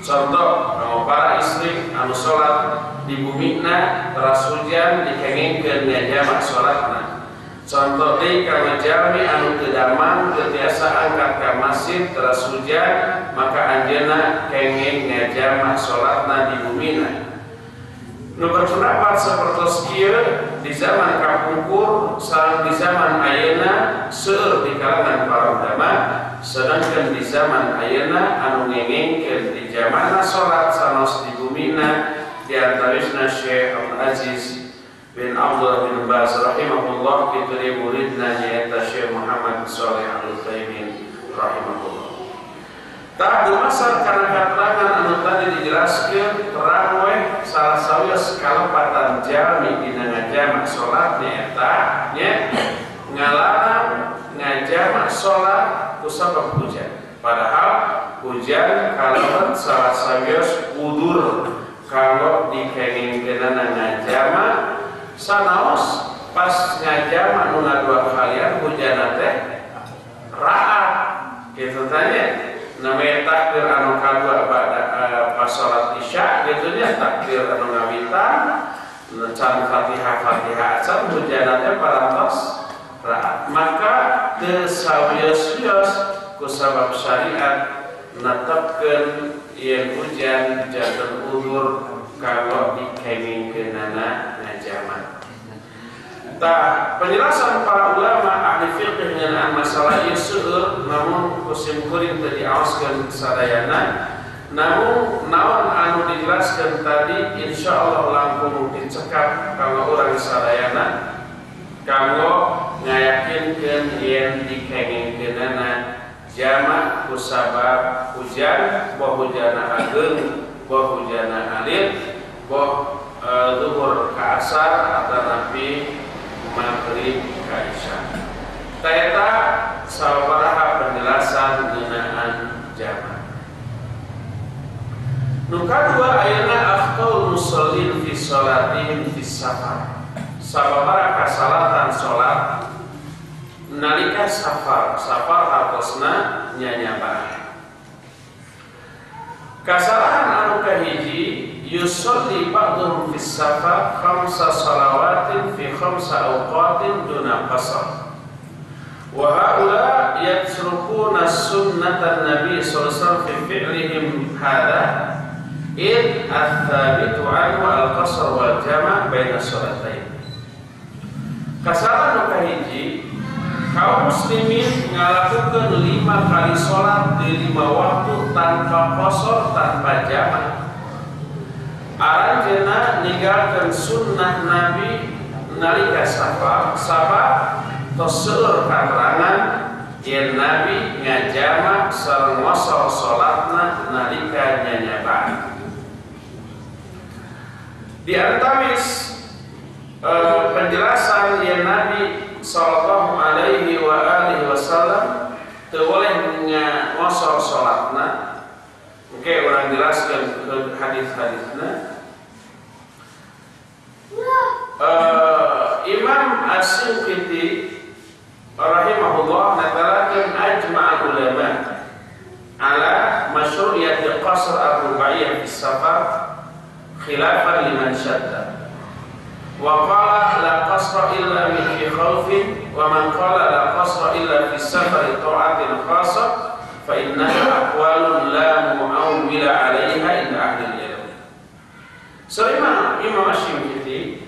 Contoh kanggo para istri anu salat di bumina teras hujan dikengingkeun ngajamak salatna. Contoh deui kanggo jalmi anu teu damang teu tiasa angkat ka masjid teras hujan maka anjeunna kenging ngajamak salatna di bumina. Nu berpendapat sapertos kieu di zaman kapungkur sareng di zaman ayeuna seueur di kalangan para ulama, sedangkan di zaman ayeuna anu ngengengkeun di zamanna salat sanos di bumina di antawisna Syekh Abdul Aziz bin Abdullah bin Baz rahimahullah kitu deui muridna nyaeta Syekh Muhammad Shalih Al-Utsaimin rahimahullah. Tah dumasar kana katerangan anu tadi dijelaskeun terang weh salah sawios kalepatan jalmi dina ngajamak salat nyaeta nya ngalarang ngajamak salat ku sabab hujan. Padahal hujan kalebet salah sawios udzur kalau dikengingkeunana ngajamak sanaos pas ngajamak nu dua kalian hujanna teh raat kitu tanya. Namanya takbir anu kadua pada pas salat isya gitu nya takbir anu ngawitan can Fatihah Fatihah acan hujanna teh parantos raat. Maka teu sawios-wios ku sabab syariat netepkeun yen hujan janten udzur kanggo dikengingkeunana ngajamak. Tah penjelasan para ulama ahli fiqh ngeunaan masalah ieu seueur namun ku simkuring teu diaoskeun sadayana. Namun naon anu dijelaskeun tadi insyaallah langkung dicekap kanggo urang sadayana kanggo ngayakinkeun yen dikengingkeunana jamak ku sabab hujan boh hujana ageung boh hujana alit boh zuhur ka asar atanapi maghrib ka isya. Taeta sabaraha penjelasan ngeunaan jamak. Nu kadua ayeuna afdal musallin fi salatihim fi safar. Sababaraha kasalatan salat nalika safar, safar hartosna nyanyabaan. Kasalahan anu kahiji yusolli ba'dhum fi safar khamsa salawatin fi khamsa awqatin duna qasar. Wa haula yatrukuna sunnatan nabi sallallahu alaihi wasallam fi fi'lihim hadha id ats-tsabitu anhu al-qasr wal jama' baina sholatain. Kasalahan anu kahiji kaum muslimin ngalakukeun 5 kali salat di 5 waktu tanpa qasar tanpa jamak. Aranjeunna ninggalkeun sunnah Nabi nalika safar sabab tos seueur katerangan yen Nabi ngajamak sareng ngosor salatna nalika nyanyabaan. Di antawis penjelasan yen Nabi sallallahu alaihi wa alihi wasallam teu boleh ngosor salatna. Oke, orang jelaskan hadis-hadisna. Imam As-Sinqiti rahimahullah natalakan ajma'al ulama ala masyru'iyati qasr ar-rubaiyah fi safar khilafan liman syadda. Wa qala la qasra illa min fi khawfin wa man qala la qasra illa fi safari ta'atin khassa fa innaha aqwalun la mu'awwila 'alaiha inda ahli ilm. Sulaiman Imam Asy-Syinkiti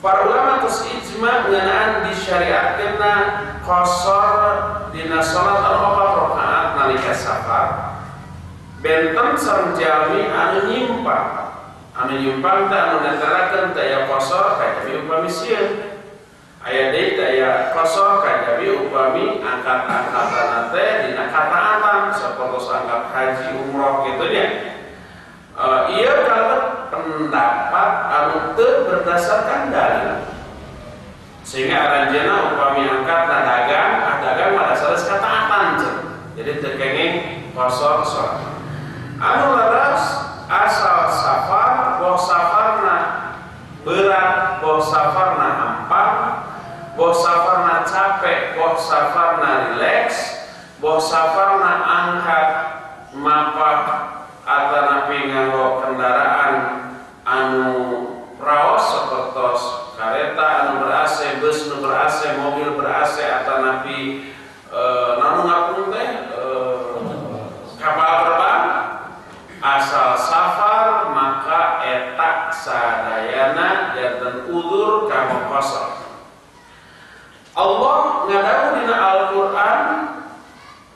para ulama terus ijma ngeunaan disyariatkeunna qasar dina salat anu 4 rakaat nalika safar benten sareng jalmi anu nyimpang. Anu nyimpang teh anu netelakeun teh aya qasar kajabi upami sieun. Aya deui teh aya qasar kajabi upami angkat-angkatanna teh dina kataatan sapertos angkat haji umroh kitu nya. Ieu kalebet pendapat anu teu berdasarkan dalil. Sehingga aranjeunna upami angkat na dagang, ah dagang mah dasarna kataatan cenah. Jadi teu kenging qasar salat. Anu leres asal safar, boh safarna berat, boh safarna hampang, boh safarna capek, boh safarna rileks, boh safarna angkat mapah atanapi nganggo kendaraan anu raos sapertos kareta anu ber-AC, bus anu ber-AC, mobil ber-AC atanapi nanu ngapung teh kapal terbang. Asal safar maka eta sadayana janten udzur kanggo qasar. Allah ngadawuh dina Al-Qur'an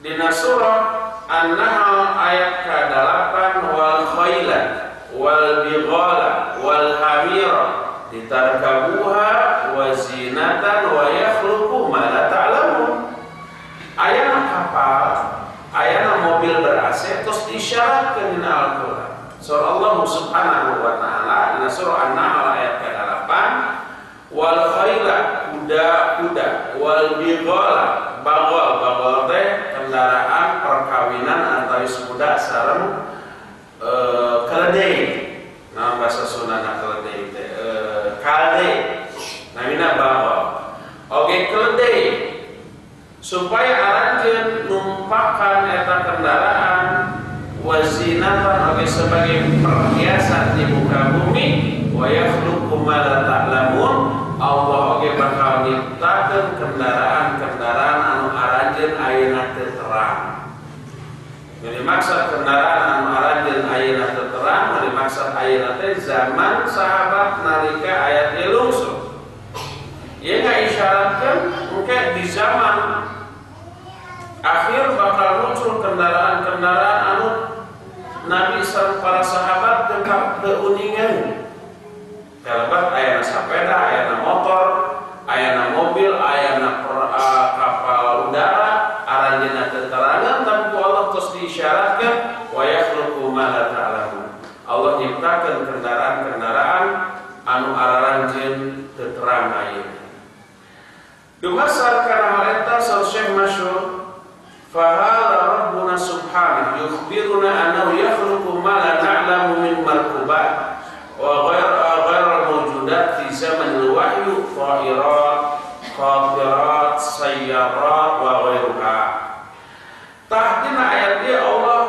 dina surah An-Nahl ayat ke-8 wal khaila wal bighala wal hamira litarkabuha wa zinatan wa yakhluqu ma la ta'lamun. Ayana kapal, ayana mobil ber-AC terus disyaratkeun dina Al-Qur'an. Surah Allah Subhanahu wa taala dina surah An-Nahl ayat ke-8 wal khaila kuda-kuda wal bighala bagol, bagol teh kendaraan perkawinan antawis kuda sareng keledai. Nah bahasa Sundana keledai teh kalde namina bagol. Oge keledai supaya aranjeun numpakan eta kendaraan wazinatan oge sebagai perhiasan di muka bumi wa yakhluqu ma la ta'lamun. Allah oge bakal nyiptakeun kendaraan-kendaraan anu aranjeun ayeuna teu terang. Jadi maksud kendaraan anu aranjeun ayeuna teu terang, jadi maksud ayeuna teh zaman sahabat nalika ayat ieu lungsur. Ieu ngaisyaratkeun engke di zaman akhir bakal muncul kendaraan-kendaraan anu Nabi sareng para sahabat teu uningan. Kalebet ayana sepeda, ayana motor, ayana mobil, ayana kapal udara, aranjeunna teu terangan tapi ku Allah terus diisyaratkeun wa yakhluqu ma la ta'lamun. Allah nyiptakeun kendaraan-kendaraan anu araranjeun teu terang ayeuna. Dumasar kana hal eta saur Syekh Masyhur fa Rabbuna subhanahu yukhbiruna annahu yakhluqu ma la na'lamu min markubat wa ghair al-mawjudat fi zaman al-wahyu ta'irat, qatirat, sayyarat wa ghairuha. Tah dina ayat ieu Allah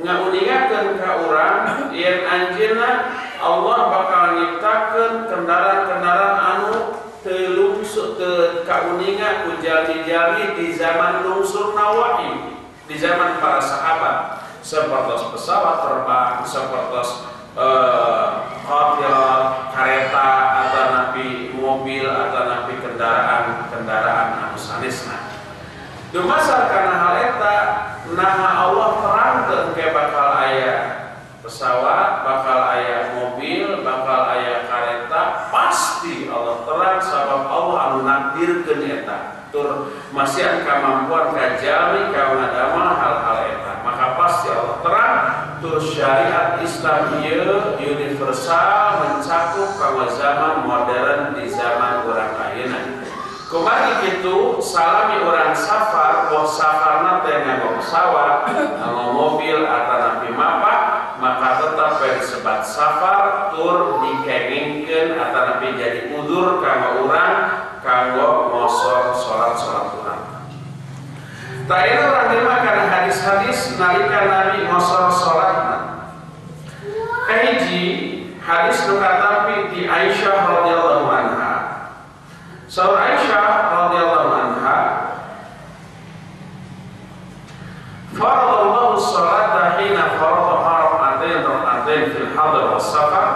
ngauningakeun ka urang yen anjeunna Allah bakal nyiptakeun kendaraan-kendaraan anu teu lungsur teu kauninga ku jalmi-jalmi di zaman lungsurna wahyu, di zaman para sahabat sepertos pesawat terbang, sepertos qatirat, kereta atau napi mobil atau napi kendaraan-kendaraan anu sanesna. Dumasar kana hal eta naha Allah terangkeun ke bakal aya pesawat, bakal aya mobil, bakal aya kareta, pasti Allah terang sabab Allah anu nakdirkeun eta. Tur masihan kamampuan ka jalmi ka ngadamel hal-hal eta. Maka pasti Allah terang. Tur syariat Islam ieu universal mencakup kanggo zaman modern di zaman urang ayeuna. Kumaha kitu salami urang safar, boh safarna teh nganggo pesawat, nganggo mobil atanapi mapah, maka tetap we disebat safar tur dikengingkeun atanapi jadi udzur kanggo urang kanggo ngosor salat-salat urang. Tah ieu urang terima kana hadis-hadis nalika Nabi ngosor salatna. Kahiji hadis nu katampi ti Aisyah radhiyallahu anha. Saur Aisyah radhiyallahu anha, hadar was safar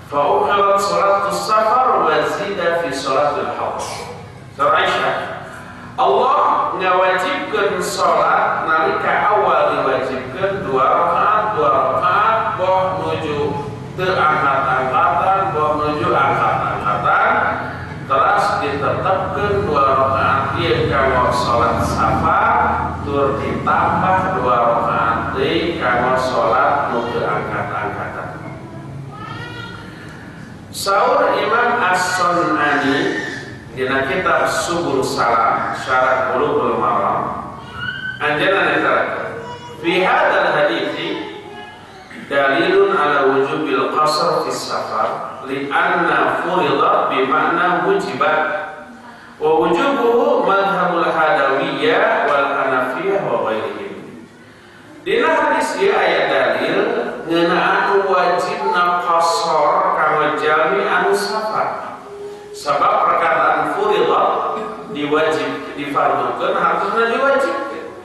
fa ukhirat salatu safar wa zida fi salatil hadar. Saur Aisyah, Allah ngawajibkeun salat nalika awal diwajibkeun 2 rakaat 2 rakaat boh nuju teu angkat-angkatan boh nuju angkat-angkatan teras ditetapkeun 2 rakaat ieu kanggo salat safar tur ditambah 2 rakaat deui kanggo salat nu teu angkat-angkatan. Saur Imam As-Sunani dina kitab Subul Salam Syarah Bulughul Maram anjeunna netelakeun fi hadzal hadithi dalilun ala wujubil qasr fi safar li anna furidat bi ma'na wujibat wa wujubuhu madhhabul hadawiyyah wal hanafiyah wa ghairihim. Dina hadis ieu aya dalil ngeunaan wajibna qasar kanggo jalmi anu safar. Sebab perkataan furidat diwajib difardukeun hartosna diwajibkeun.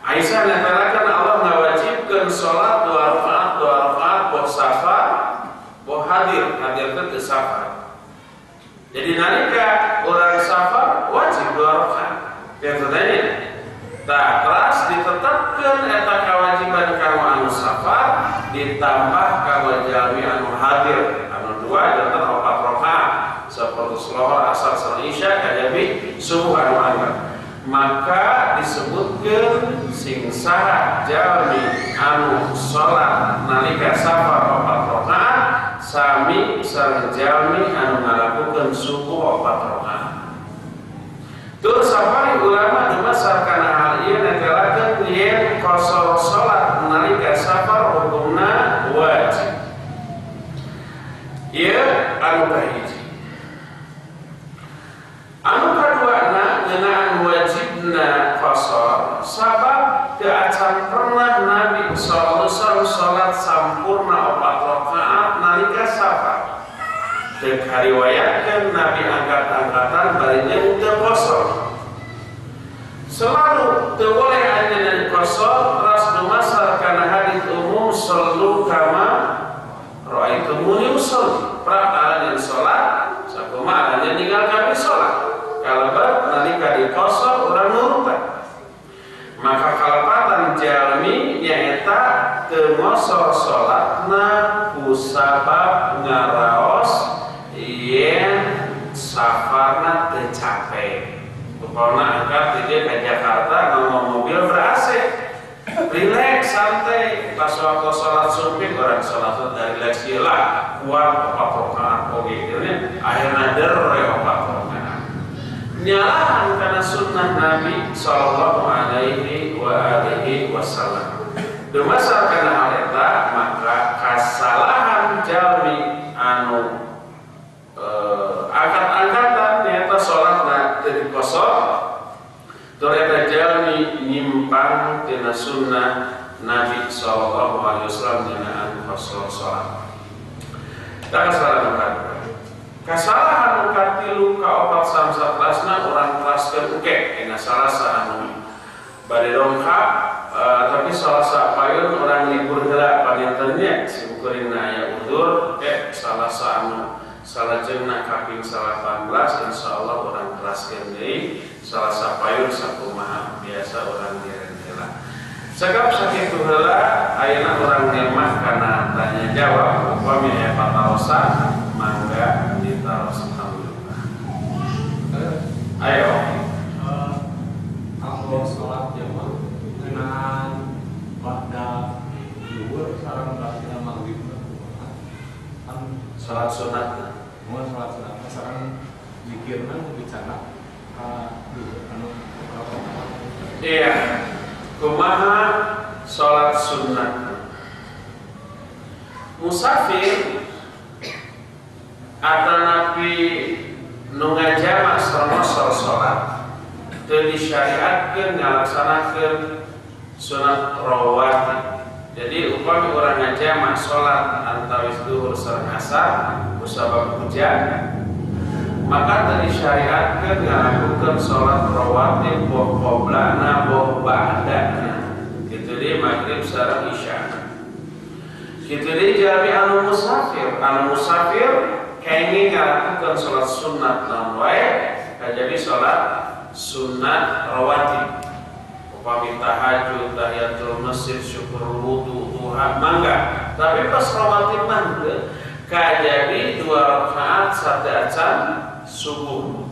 Aisyah nyatarakan Allah ngawajibkeun salat 2 rakaat 2 rakaat boh safar boh hadir, hadir teh teu safar. Jadi nalika urang safar wajib 2 rakaat. Biasanya tah teras ditetapkeun eta kewajiban kanggo anu safar ditambah kanggo jalmi anu hadir anu 2 janten 4 rakaat. Seperti lohor, asar, sareng isya, kajabi subuh anu angkat. Maka disebutkeun sing saha jalmi anu salat nalika safar 4 rakaat sami sareng jalmi anu ngalakukeun subuh 4 rakaat. Tur safari ulama dumasar kana hal ieu netelakeun yen qasar salat nalika safar hukumna wajib. Ieu anu kahiji. Anu kaduana ngeunaan wajibna qasar sabab teu acan pernah Nabi sallallahu alaihi wasallam salat sampurna 4 rakaat nalika safar. Teu kariwayatkeun Nabi angkat-angkatan bari jeung teu qasar. Selalu teu boleh anjeunna qasar teras dumasar kana hadis umum sallu kama raaitumuni usolli. Prak anjeun salat sakumaha anjeun ninggal kami salat. Kalabat nalika dikosor urang nurutan. Maka kalepatan jalmi nyaeta teu ngosor salatna ku sabab ngaraos yen safarna teu capek. Upamana angkat di dieu ka Jakarta ngomong mobil ber-AC. Relax santai pas waktu salat sumping orang salat dari relax lah kuat 4 rakaat oge akhirna der 4 rakaat. Nyalahan karena sunnah Nabi sallallahu alaihi wa alihi wasallam. Dumasar kana hal eta maka kasalahan jalmi anu angkat-angkatan nyaeta salatna teu dikosor tur eta jalmi nyimpang tina sunnah Nabi sallallahu alaihi wasallam ngeunaan qasar salat. Tah kasalahan kadua. Kasalahan nu katilu kaopat samsatlasna urang teraskeun engke dina salasa anu bade dongkap tapi salasa payun urang libur heula panginten nya simkuringna aya udzur ke salasa anu salajengna kaping 18 insyaallah urang teraskeun deui salasa payun sakumaha biasa urang diren heula. Cekap sakitu heula ayeuna urang nemah kana tanya jawab upami aya patarosan mangga ditaros alhamdulillah. Ayo. Kalau sholat jamaah ngeunaan ba'da zuhur sareng ba'da maghrib kan sholat sunat. Mun sholat sunat sareng zikirna bicara ka anu Iya. Kumaha sholat sunat? Musafir atanapi nu ngajamak sareng salat teu disyariatkeun ngalaksanakeun sunat rawatib. Jadi upami urang ngajamak salat antawis zuhur sareng asar kusabab hujan, maka teu disyariatkeun ngalakukeun salat rawatib boh qoblana boh ba'dana. Kitu di maghrib sareng isya. Kitu deui jalmi anu musafir kenging ngalakukeun salat sunat naon wae kajabi salat sunat rawatib. Upami tahajud, tahiyatul masjid, syukur wudu, duha mangga. Tapi pas rawatib mah henteu kajabi 2 rakaat sateuacan subuh.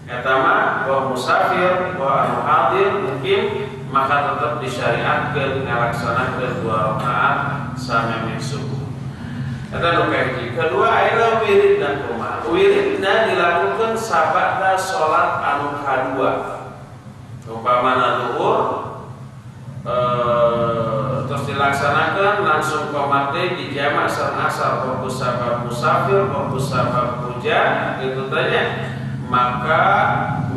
Eta mah bahwa musafir, bahwa anu hadir mungkin maka tetap disyariatkeun ngalaksanakeun 2 rakaat samemeh subuh. Eta nu kahiji. Kedua aya wiridna kumaha? Wiridna dilakukan sabada salat anu kadua. Umpamana zuhur terus dilaksanakan langsung qomat deui dijamak sareng asar fokus sabab musafir, fokus sabab hujan gitu tanya. Maka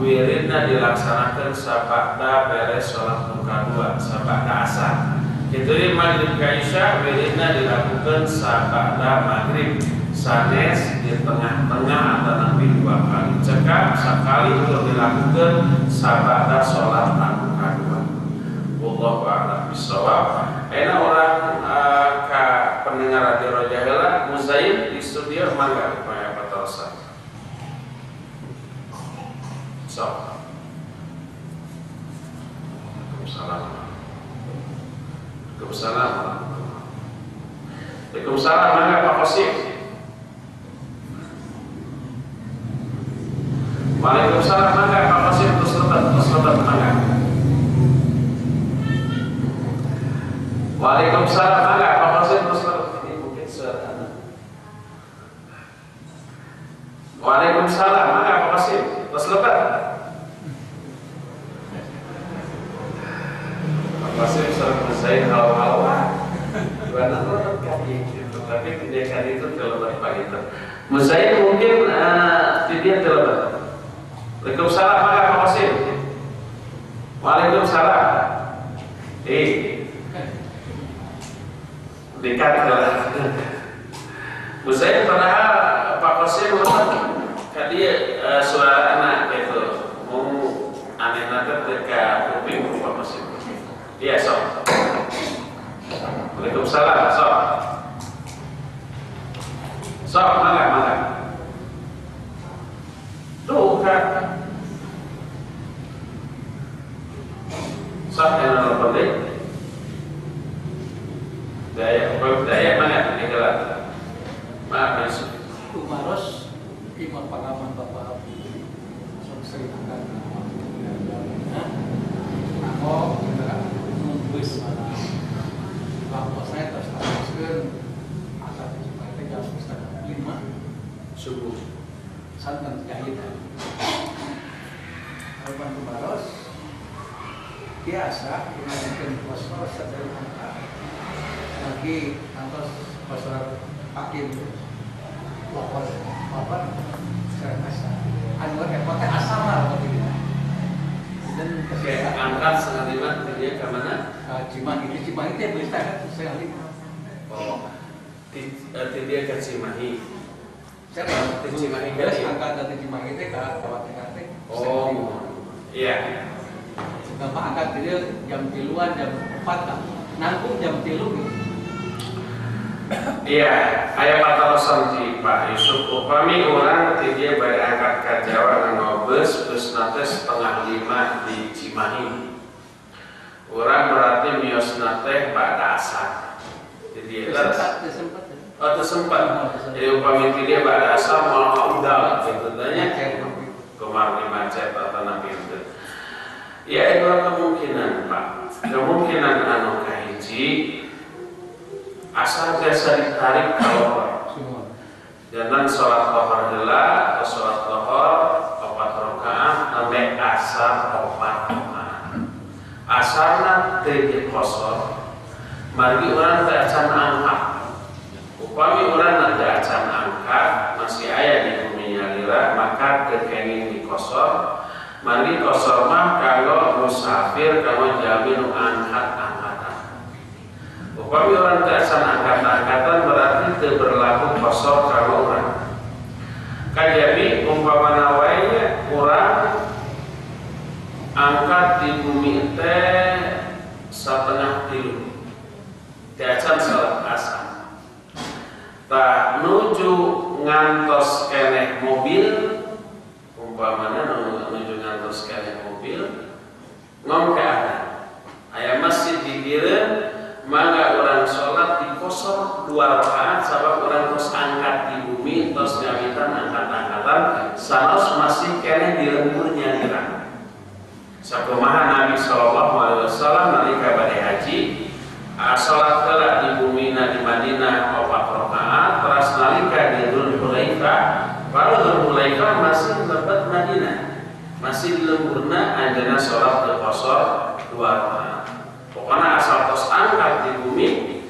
wiridna dilaksanakan sabada beres salat nu kadua, sabada asar. Kitu di maghrib ka isya wiridna dilakukan sabada maghrib sanes di tengah-tengah atau nanti 2 kali cekap sekali untuk dilakukan sabada salat anu kadua. Wallahu a'lam bishawab. Ayeuna urang ka pendengar Radio Roja heula Muzain di studio mangga upaya patarosan. So. Waalaikumsalam. Waalaikumsalam. Waalaikumsalam mangga Pak Kosim. Waalaikumsalam mangga Pak Kosim terus lebat mangga. Waalaikumsalam mangga Pak Kosim terus lebat. Ini mungkin suara anak. Waalaikumsalam mangga Pak Kosim terus lebat. Pak Kosim sering mengusahain hal-hal gimana lebat kali gitu, tapi tidak kali itu terlebat Pak gitu. Musain mungkin tidak terlebat. Waalaikumsalam mangga Pak Kosim. Waalaikumsalam. Dekat lah. Musain padahal Pak Kosim lebat. Kadi suara anak gitu. Mau aneh nanti dekat kuping Pak Kosim. Iya sok. Waalaikumsalam sok. Sok mangga mangga. Tuh kan. Sok yang nelpon deui. Daya, daya mana di heula. Maaf Yusuf. Umaros imam pengalaman Bapak Abu. Sok sering angkat. Aku nungguis mana. Waktu saya terus teruskeun asal supaya teh jam 4:30 subuh. Santan jahit. Kalau Umaros biasa menggunakan poso sederhana. Lagi kantos poso pakin lapor apa saya rasa anu repotnya asal lah begitu. Dan oke, angkat 4:30 dia ke mana? Cimahi, di Cimahi teh bisa kan 4:30. Oh, di dia ke Cimahi. Saya di Cimahi beres angkat dari Cimahi teh ke Kabupaten teh. Oh, iya. Bapak angkat dia jam 3-an, jam 4 lah. Nanggung jam 3 gitu. Iya, aya patarosan di Pak Yusuf. Upami urang ti dia bade angkat ka Jawa nganggo bus, busna teh 4:30 di Cimahi. Urang berarti miosna teh bada asar. Jadi sempat. Oh, teu sempat. Jadi upami ti dia bada asar moal udal gitu tanya. Kumargi macet atau napi henteu. Ya, dua kemungkinan, Pak. Kemungkinan anu kahiji asar biasa ditarik kalau jangan sholat lohor heula atau sholat lohor 4 rakaat sampai asar 4 rakaat. Asarna teu dikosor, margi urang teu acan angkat. Upami urang teu acan angkat masih aya di bumi nyalira maka teu kenging dikosor. Margi kosor mah kanggo musafir kanggo jalmi nu angkat-angkatan. Upami orang teu acan angkat-angkatan berarti teu berlaku kosor kanggo urang. Kajabi umpamana wae nya urang angkat di bumi teh 2:30. Teu acan salat asar. ngantos keneh mobil umpamana nuju ngantos keneh mobil ngom ke ada aya masjid di dieu mangga urang salat dikosor 2 rakaat sabab urang tos angkat di bumi tos ngawitan angkat-angkatan sanos masih keneh di lemburnya nyirang. Sakumaha Nabi sallallahu alaihi wasallam nalika bade haji salat heula di bumina di Madinah 4 rakaat teras nalika di Dzulhulaifah baru Dzulhulaifah masih lebet Madinah masih di lemburna anjeunna salat dikosor 2 rakaat. Pokoknya asal tos angkat di bumi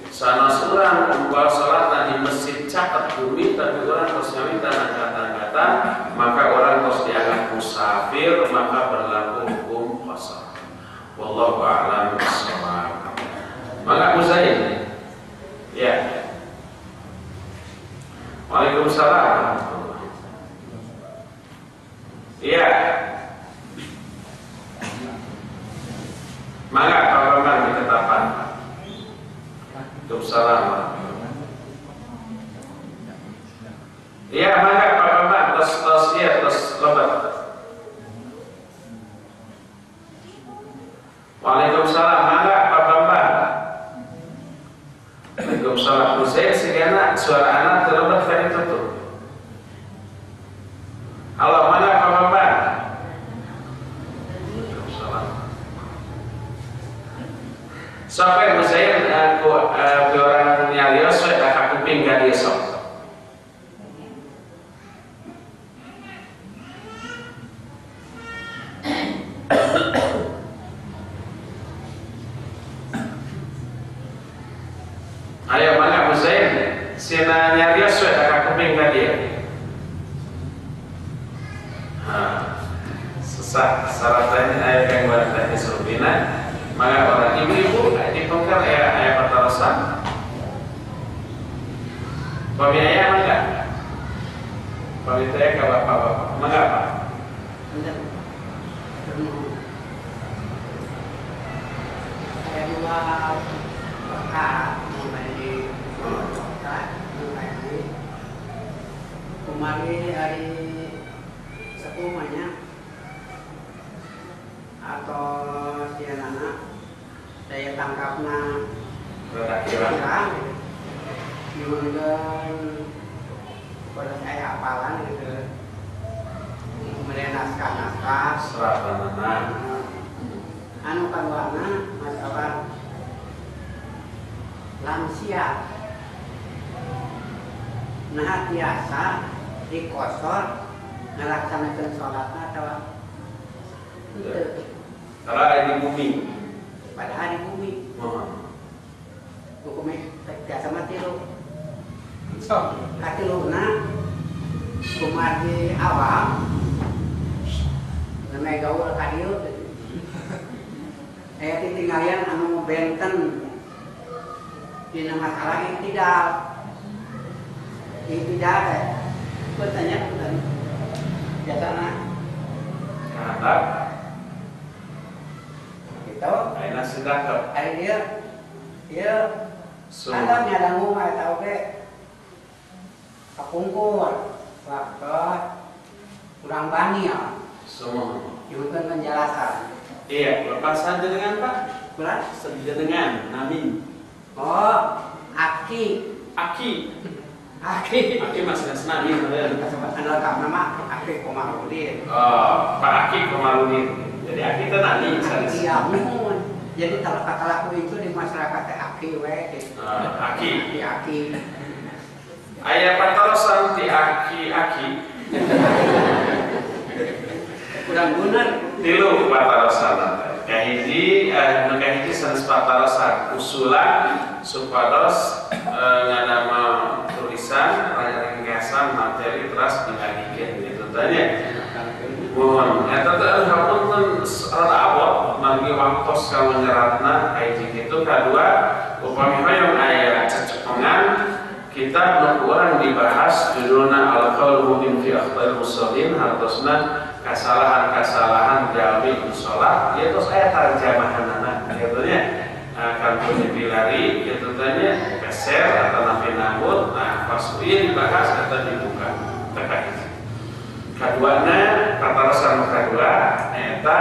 sanes urang unggal salat di masjid caket bumi tapi urang tos ngawitan angkat-angkatan maka orang tos dianggap musafir maka berlaku hukum qasar. Wallahu a'lam bishawab. Maka Muzain. Ya. Waalaikumsalam. Iya. Maka Pak Bambang di Ketapang. Waalaikumsalam. Iya, maka Pak Bambang tos tos ya tos lebat. Waalaikumsalam. Maka Pak Bambang. Waalaikumsalam. Husein segana suara anak terlebat tadi tutup. Halo, mana Pak Bambang? Waalaikumsalam. Sampai Husein ku orang nyarios we ka kuping ka dieu sok. Ayo mana Husein? Sina nyarios we ka kuping ka dieu. Susah syaratnya aya gangguan teknis rupina. Maka orang ibu-ibu dipengkal aya aya patarosan. Pami aya mangga? Pami teh ka bapak-bapak. Mangga Pak? Ada dua perkara mengenai mengenai kemarin hari sekumanya atau sianana daya tangkapna kurang gitu. Pada saya hafalan gitu kemudian naskah-naskah seratanana anu kaduana masalah lansia nah tiasa dikosor ngelaksanakeun salatna atawa henteu. Kalau ada di bumi padahal di bumi hukumnya tiasa mah tilu katiluna kumargi awam namanya gaul ka dieu aya titinggalian anu benten dina masalah iktidal iktidal teh punten punten jasana mantap gitu ayeuna sedakep aya ieu ieu kan nyadangu mah eta oge kapungkur waktu kurang bani ya semua nyebutkan penjelasan. Iya, Bapak saja dengan Pak? Kurang? Dengan Nami. Oh, Aki. Aki. Aki. Aki masih Nami. Anu lengkap nama Aki Komarudin. Oh, Pak Aki Komarudin. Jadi Aki itu Nami. Iya, muhun. Jadi kata laku itu di masyarakat Aki we. Aki. Aki Aki. Aya patarosan ti Aki Aki. Kurang bener. Tilu patarosan. Kahiji nu kahiji sanes patarosan usulan supados nganama tulisan ringkasan materi teras dilagikeun gitu tanya. Mohon eta teh hapunten rada abot margi waktos kanggo nyeratna kahiji kitu kadua upami hoyong aya cecepengan kitab nu urang dibahas judulna Al-Qaul Mubin fi Akhtaril Musallin hartosna kasalahan-kasalahan jalmi sholat ya terus aya tarjamahanana kitu nya kantun dipilari kitu teh nya peser atau napi nambut nah pas ieu dibahas atau dibuka. kahiji. Kaduana patarasan nu kadua nyaeta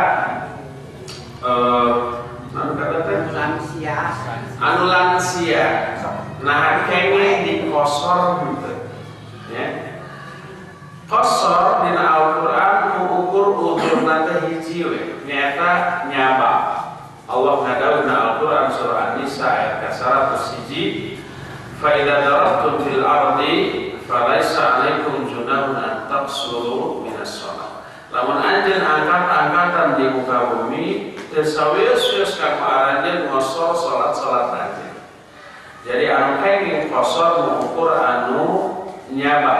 anu kata teh lansia. Anu lansia. Nah kenging dikosor henteu. Ya. Kosor dina Al-Qur'an ngukur udurna teh hiji we, nyaeta nyaba. Allah ngadawuh dina Al-Qur'an surah An-Nisa ayat ka-101, fa idza darabtum fil ardi falaisa 'alaikum junahun an taqsuru minas shalah. Lamun anjeun angkat-angkatan di muka bumi teu sawios-wios ka aranjeun ngosor salat-salat anjeun. Jadi anu kenging kosor ngukur anu nyaba.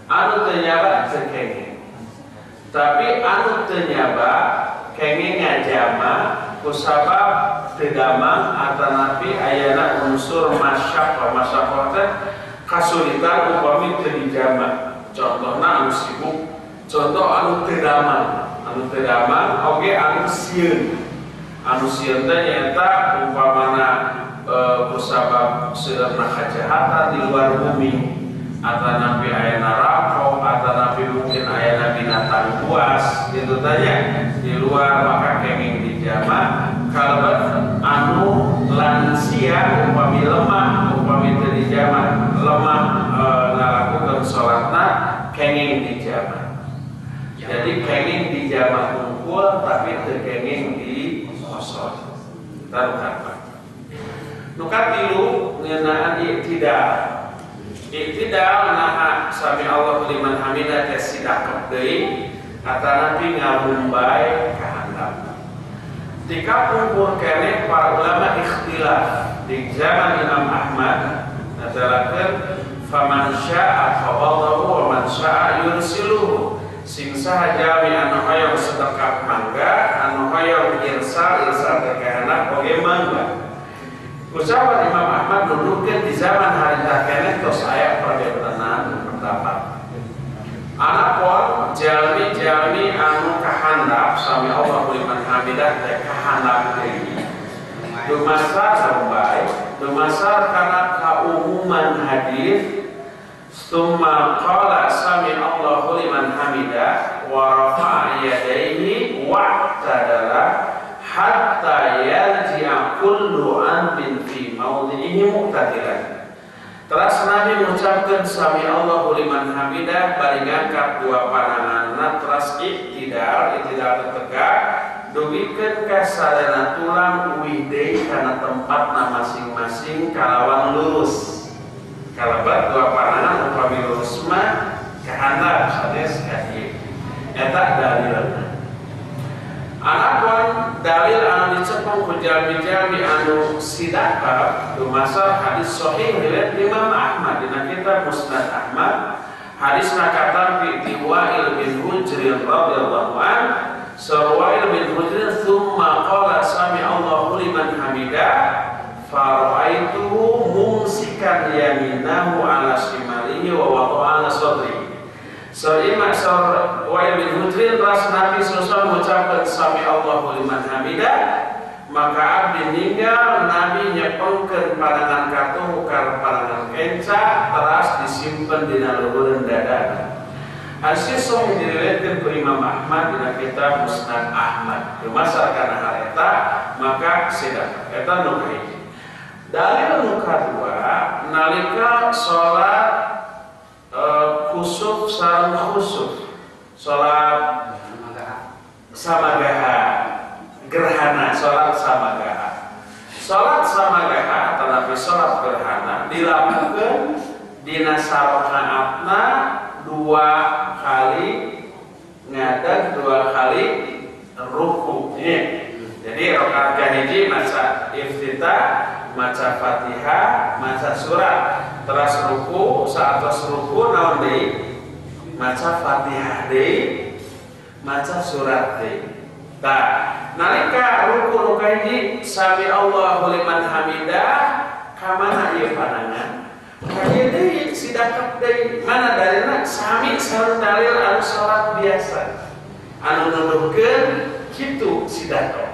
Anu teu nyaba teu kenging. Tapi anu teu nyaba kenging ngajama kusabab teu damang atanapi ayana unsur masyaqqah. Masyaqqah teh kasulitan upami teu dijama. Contohna anu sibuk, contoh anu teu damang, anu teu damang oge anu sieun. Anu sieun teh nyaeta umpamana kusabab seueurna kajahatan di luar bumi atanapi ayana rampok atanapi mungkin ayana binatang buas gitu tanya di luar maka kenging dijama. Kalebet anu lansia upami lemah upami teu dijama lemah ngalakukeun salatna kenging dijama. Jadi kenging dijama hungkul tapi teu kenging di kosor. Taruh nu katilu ngeunaan i'tidal. I'tidal naha sami Allahu liman hamidah teh sidakep deui atanapi ngabumbay ka handap. Tika pungkur keneh para ulama ikhtilaf di zaman Imam Ahmad natelakeun faman syaa fawadahu wa man syaa yursiluhu. Sing saha jalmi anu hoyong sedekap mangga, anu hoyong irsal irsal teh ka handap oge mangga. Ucapan Imam Ahmad nuduhkeun di zaman harita keneh tos aya perbentenan pendapat. Anapun jalmi-jalmi anu kahandap sami Allahu liman hamidah teh kahandap deui. Dumasar sampai dumasar kana kaumuman hadis summa qala sami Allahu liman hamidah wa rafa'a yadayhi wa'tadala hatta yarji'a kullu anbin fi mawdi'ihi muqtadiran. Terus Nabi mengucapkan sami Allahu liman hamidah bari ngangkat dua pananganna terus iktidal, iktidal tegak dugikeun ka sadana tulang uih deui kana tempatna masing-masing kalawan lurus. Kalabat dua panangan upami lurus mah kahandap sanes ka ieu. Eta dalilna. Anapun dalil anu dicepeng ku jalmi-jalmi anu sidakap dumasar hadis sahih riwayat Imam Ahmad dina kitab Musnad Ahmad hadisna katampi ti Wa'il bin Hujr radhiyallahu an Wa'il bin Hujr tsumma qala sami Allahu liman hamidah fara'aituhu mumsikan yaminahu ala shimalihi wa wada'a ala sadrihi. Sa'imah Wa'il bin Hujrin ras Nabi sallallahu mengucapkan sami Allahu liman hamidah maka abdi ninggal Nabi nyepengkeun pandangan katuh ka pandangan kenca teras disimpen dina luhureun dada. Hadis sahih diriwayatkeun ku Imam Ahmad dina kitab Musnad Ahmad. Dumasar kana hal eta maka sedang eta nu kahiji. Dalil nu kadua nalika salat kusuf sareng khusuf, salat samagaha, gerhana, salat samagaha. Salat samagaha tetapi salat gerhana dilakukan dina sarakaatna dua kali ngadag, dua kali ruku. Jadi rakaat kahiji maca iftitah, maca Fatihah, maca surat. Teras ruku, saat terus ruku naon deui? Maca Fatihah deui, maca surat deui. Tah, nalika ruku nu kahiji sami Allahu liman hamidah, ka mana ieu pandangan? Ka ieu deui sidakep deui. Mana dalilna? Sami sareng dalil anu salat biasa. Anu nuduhkeun kitu sidakep.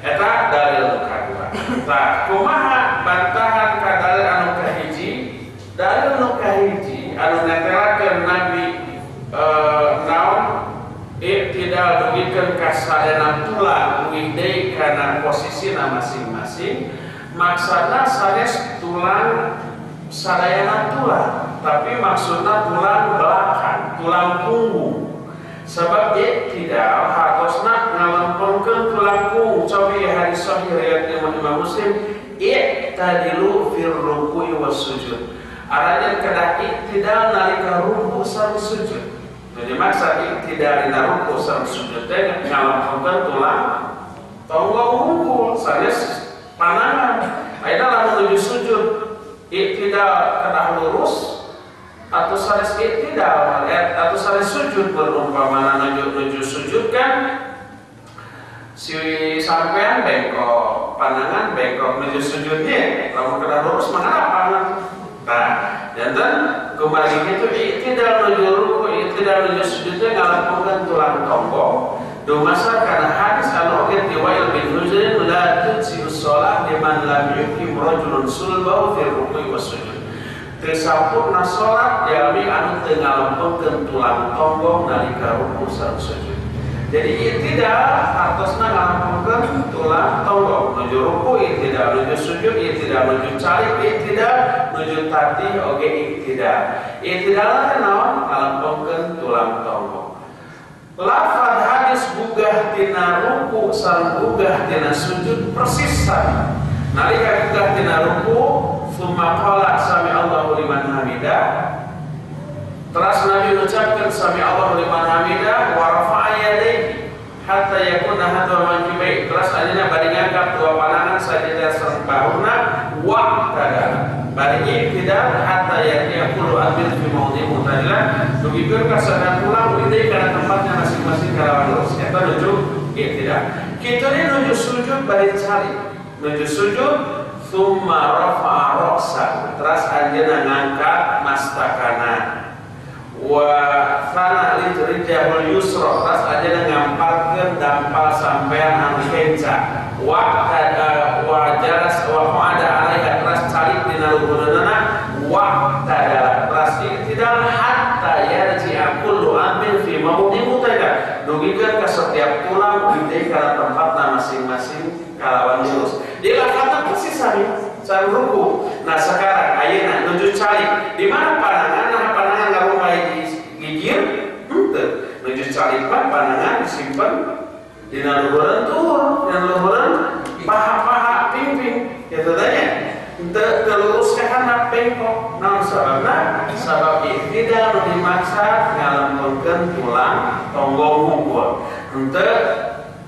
Eta dalil nu kadua. Tah, kumaha bantahan ka dalil anu kahiji? Dalil nu kahiji anu netelakeun masing-masing. Maksudna sanes tulang sadayana tulang, tapi maksudna tulang belakang, tulang punggung. Sebab i'tidal hartosna ngalempengkeun tulang punggung. Cobi hadis sahih riwayat Imam Muslim, i'tadilu fir ruku'i was sujud. Artinya kedah i'tidal nalika ruku sareng sujud. Jadi maksud i'tidal dina ruku sareng sujud teh ngalempengkeun tulang tonggong hungkul sanes panangan. Ayeuna lamun menuju sujud i'tidal kedah lurus atau sanes i'tidal atau sanes sujud berumpamana menuju sujud kan si sampean bengkok, panangan bengkok menuju sujudnya lamun kedah lurus mah pangan. Nah, janten kembali itu i'tidal menuju ruku, i'tidal menuju sujudnya ngalempengkeun tulang tonggong. Dumasar karena hadis anu oge ti Wa'il bin Hujrin la tujzi shalah liman lam yuqim rajulun sulbahu fi ruku'i was sujud. Teu sampurna salat jalmi anu teu ngalempengkeun tulang tonggong nalika ruku sareng sujud. Jadi i'tidal hartosna ngalempengkeun tulang tonggong nuju ruku i'tidal, nuju sujud i'tidal, nuju calik i'tidal, nuju tatih oge i'tidal. I'tidal teh naon? Ngalempengkeun tulang tonggong. Lafaz hadis gugah tina ruku sareng gugah tina sujud persis sami. Nalika gugah tina ruku, tsumma qala sami Allahu liman hamidah. Teras Nabi mengucapkan sami Allahu liman hamidah wa rafa'a yadayhi hatta yakuna hadwa mankibai. Teras anjeunna bari ngangkat dua panangan sajadah sareng bahuна wa tada. Bari i'tidal hatta yatiya kullu abdin fi mawdi'i mutadilan. Dugikeun ka sadaya tulang deui kana tempatnya masing-masing kalawan lurus. Eta nuju i'tidal. Kitu deui nuju sujud bari calik. Nuju sujud tsumma rafa'a ra'sa. Teras anjeunna ngangkat mastakana. Wa thana rijahul yusra. Teras anjeunna ngamparkeun dampal sampean anu kenca. Wa wa jalas wa qa'ada 'alaiha. Teras calik dina luhureunana wa tadala. Teras i'tidal hatta yarji'a kullu amrin fi mawdi'i mutadal. Dugikeun ka setiap tulang deui kana tempatna masing-masing kalawan lurus. Di lafazna persis sami sareng ruku. Nah sekarang ayeuna nuju calik. Di mana panangan? Nah panangan ngarumpay gigir henteu. Nuju calik mah panangan disimpen dina luhureun tur, dina luhureun paha-paha pingping kitu teh nya. Teu lurus ka handap bengkok. Naon sababna? Sabab i'tidal nu dimaksa ngalempengkeun tulang tonggong hungkul. Henteu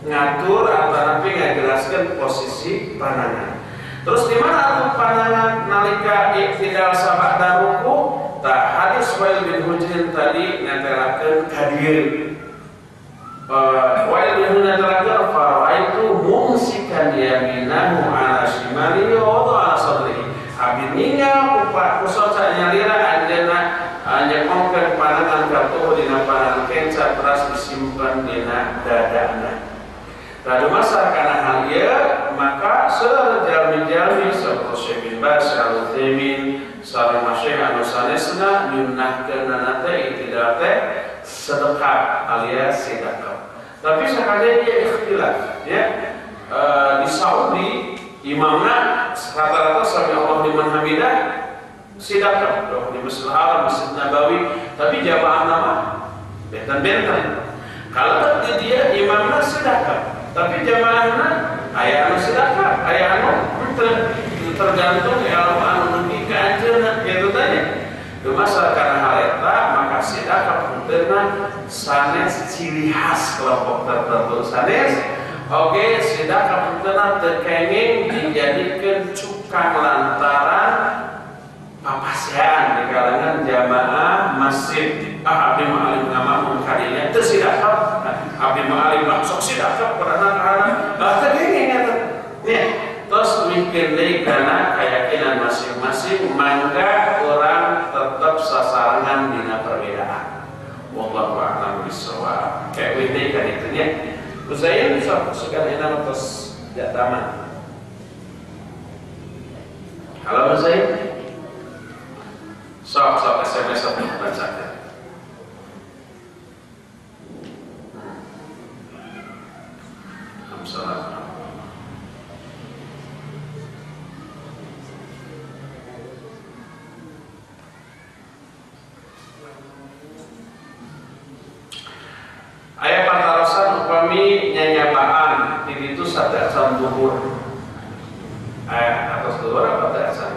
ngatur atanapi ngajelaskeun posisi panangan. Terus di mana atuh panangan nalika i'tidal sabada ruku? Tah hadis Wa'il bin Hujrin tadi netelakeun ka dieu. Wa'il bin Hujrin netelakeun fara'aitu mumsikan yaminahu ala shimalihi wa wada'a ala sadrihi. Abdi ninggal ku soca nyalira anjeunna nyekongkeun panangan katuhu dina panangan kenca teras disimpen dina dadana. Lalu masa karena hal ieu maka seueur jalmi-jalmi saperti Syekh bin Baz, Al-Utsaimin, sareng masyayikh anu sanesna nyunnahkeunana teh i'tidal teh sedekah alias sedekah. Tapi sakali dia ikhtilaf ya. Di Saudi imamna rata-rata sami Allah liman hamidah sedekah di Masjidil Haram, Masjid Nabawi, tapi jamaah nama benten-benten. Kalau di dia imamna sedekah, tapi jamaahna aya anu sedekah, aya anu tergantung ilmu anu nepi ka anjeunna kitu teh nya. Dumasar kana hal eta maka sedekah puntenna sanes ciri khas kelompok tertentu sanes. Oke, sedekah puntenna teu kenging dijadikeun cukang lantaran papasean di kalangan jamaah masjid. Ah, abdi mah alim ngamamun kadinya teu sidakap. Abdi mah alim sok sidakap karena bah teu geuning eta. Nya, terus mikir deui kana keyakinan masing-masing mangga orang tetap sasarangan dina perbedaan. Wallahu a'lam bishawab. Kayak deui ka ditu nya. Uzair sok sugan enak tos jataman. Halo Uzair. Sok sok SMS sok baca. Salam. teh acan zuhur. Atos zuhur apa teh acan?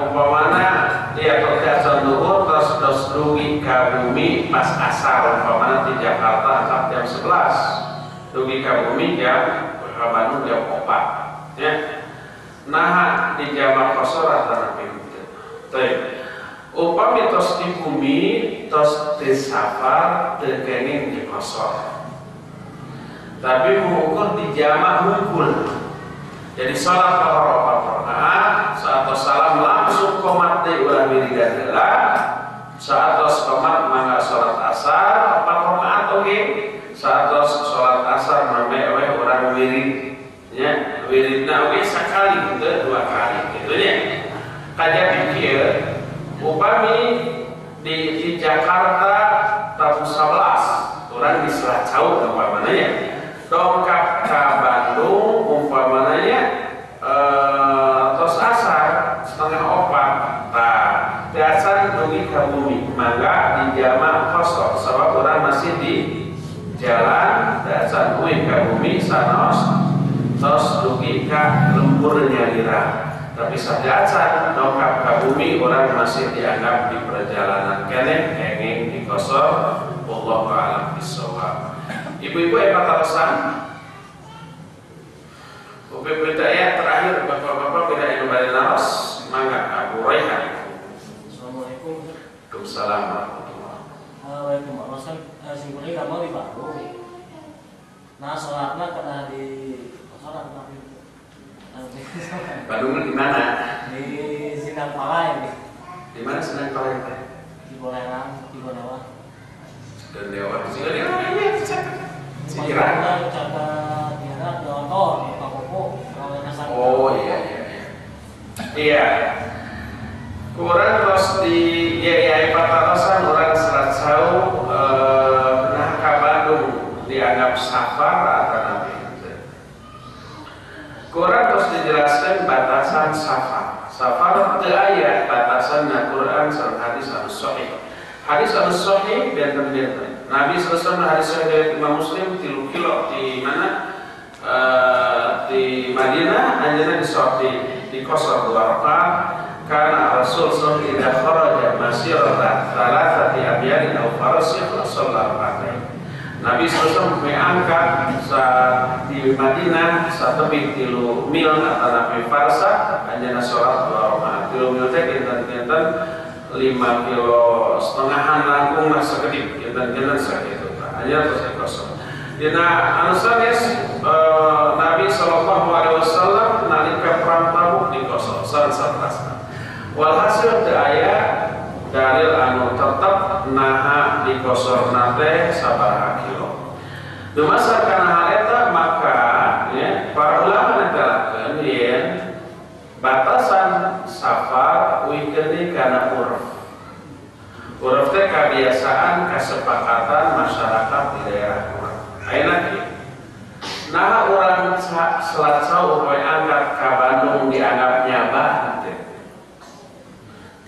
Umpamana dia tos teh acan zuhur terus tos dugi ka bumi pas asar umpamana di Jakarta angkat jam 11. Dugi ka bumi jam ka Bandung jam 4 ya. Nah di jamak qasar atanapi henteu. Teuing. Upami tos di bumi tos di safar teu kenging di qasar. Tapi mengukur di jamak hungkul. Jadi salat zuhur 4 rakaat, saat salam langsung qomat deui ulah wiridan heula. Saat tos qomat mangga salat asar 4 rakaat oge. Saat tos salat asar mangga we urang wirid nya, wiridna oge sakali henteu 2 kali kitu nya. Kajadi kieu upami di Jakarta tahun 11 orang di Selacau umpamana nya dongkap ka Bandung umpamana nya tos asar 3:30 tah teu acan dugi ka bumi mangga di jamak qasar sabab urang masih di jalan teu acan dugi ka bumi sanos tos dugi ka lembur nyalira. Tapi saja dongkap ka bumi orang masih dianggap di perjalanan keneh kenging di qasar. Wallahu a'lam bishawab. Ibu-ibu yang patarosan UPPT ya terakhir bapak-bapak beda yang bali naros mangga Abu Raihan. Assalamualaikum. Waalaikumsalam warahmatullahi wabarakatuh. Waalaikumsalam. Simpulnya kamu di Bandung. Nah sholatnya kena di sholat tapi Bandung di mana? Di Sindang Palai. Di mana Sindang Palai? Di Bolerang, di Gonewa. Gonewa, di Gonewa ini Cikirang. Oh iya iya iya. Iya. Kurang terus di ya ya patarosan orang Selat Sau nah ka Bandung dianggap safar atau nanti. Quran terus dijelaskan batasan safar. Safar teu aya batasan na Quran sareng hadis anu sahih. Hadis anu sahih benten-benten. Nabi sallallahu alaihi wasallam hadis sahih dari Imam Muslim 3 kilo di mana? Di Madinah anjeunna di qasar 2 rakaat karena Rasul sallallahu alaihi wasallam kharaja masirata thalathati abyalin aw farasin sallallahu alaihi. Nabi SAW mengangkat saat di Madinah satebih 3 mil atau Nabi farsa anjeunna salat 2 rakaat. 3 mil teh kinten-kinten 5 kilo setengahan langkung lah sakedik kinten-kinten sakitu tah. Anjeunna terus dikosong. Dina anu sanes Nabi sallallahu alaihi wasallam nalika perang Tabuk dikosong sanes-sanesna. Walhasil teu aya dalil anu tetep naha dikosorna teh sabaraha kilo. Dumasar kana hal eta maka ya, para ulama netelakeun yen batasan safar uikeun deui kana urf. Urf teh kabiasaan kesepakatan masyarakat di daerah urang. Ayeuna kieu. Naha urang Selat Sau upaya angkat ka Bandung dianggap nyabah teh.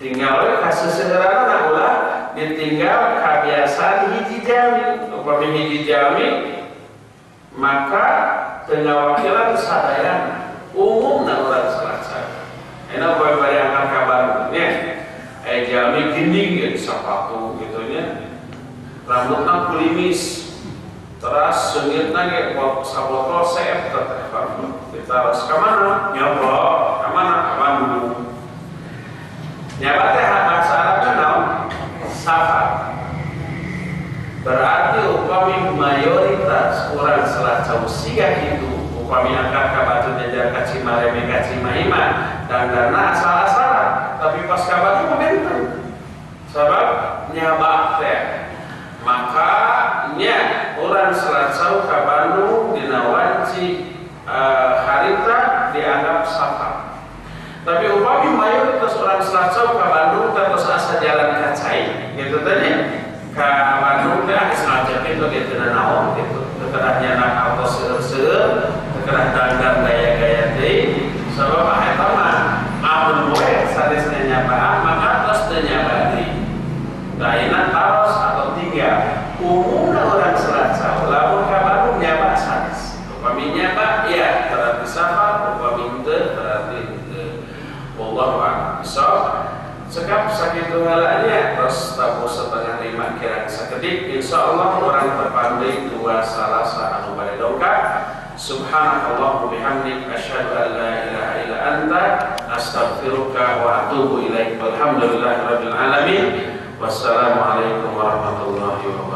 Tinggal we kaseseueurana ulah ditinggal kebiasaan hiji jami. Upami hiji jami maka teu ngawakilan sadayana umumna urang Selat Sau. Enak upami bari angkat ka Bandung nya. Jami ginding ya sepatu gitu nya. Rambutna kulimis. Terus seungitna ge sabotol seep teh ditaros ka mana? Nyobok ka mana? Ka Bandung. Nyaba teh bahasa Arabna naon? Safar. Berarti upami mayoritas urang Selat Sau siga kitu, upami angkat ka Batu Jajar ka Cimareme ka Cimahi dandanna asal-asalan, tapi pas ka Bandung benten. Sabab nyaba teh. Maka nya urang Selat Sau ka Bandung dina wanci harita dianggap safar. Tapi upami mayoritas orang Selat Sau ka Bandung terus asa jalan ka cai gitu teh nya. Ka Bandung teh ah sengaja kitu ge teu naon gitu. Teu kedah nyanak auto seueur-seueur, teu kedah dandan gaya-gaya deui. Sabab ah eta mah amun we sanesna nyabaan maka tos teu nyaba deui. Ayeuna taros atau tinggal umumna orang Selat Sau lamun ka Bandung nyaba sanes. Sok cekap sakitu heula nya tos tabuh 4:30 kirang sakedik. Insyaallah urang tepang deui 2 Salasa anu bade dongkap. Subhanallah wa bihamdik asyhadu an la ilaha illa anta astaghfiruka wa atubu ilaik. Walhamdulillahirabbil alamin. Wassalamualaikum warahmatullahi wabarakatuh.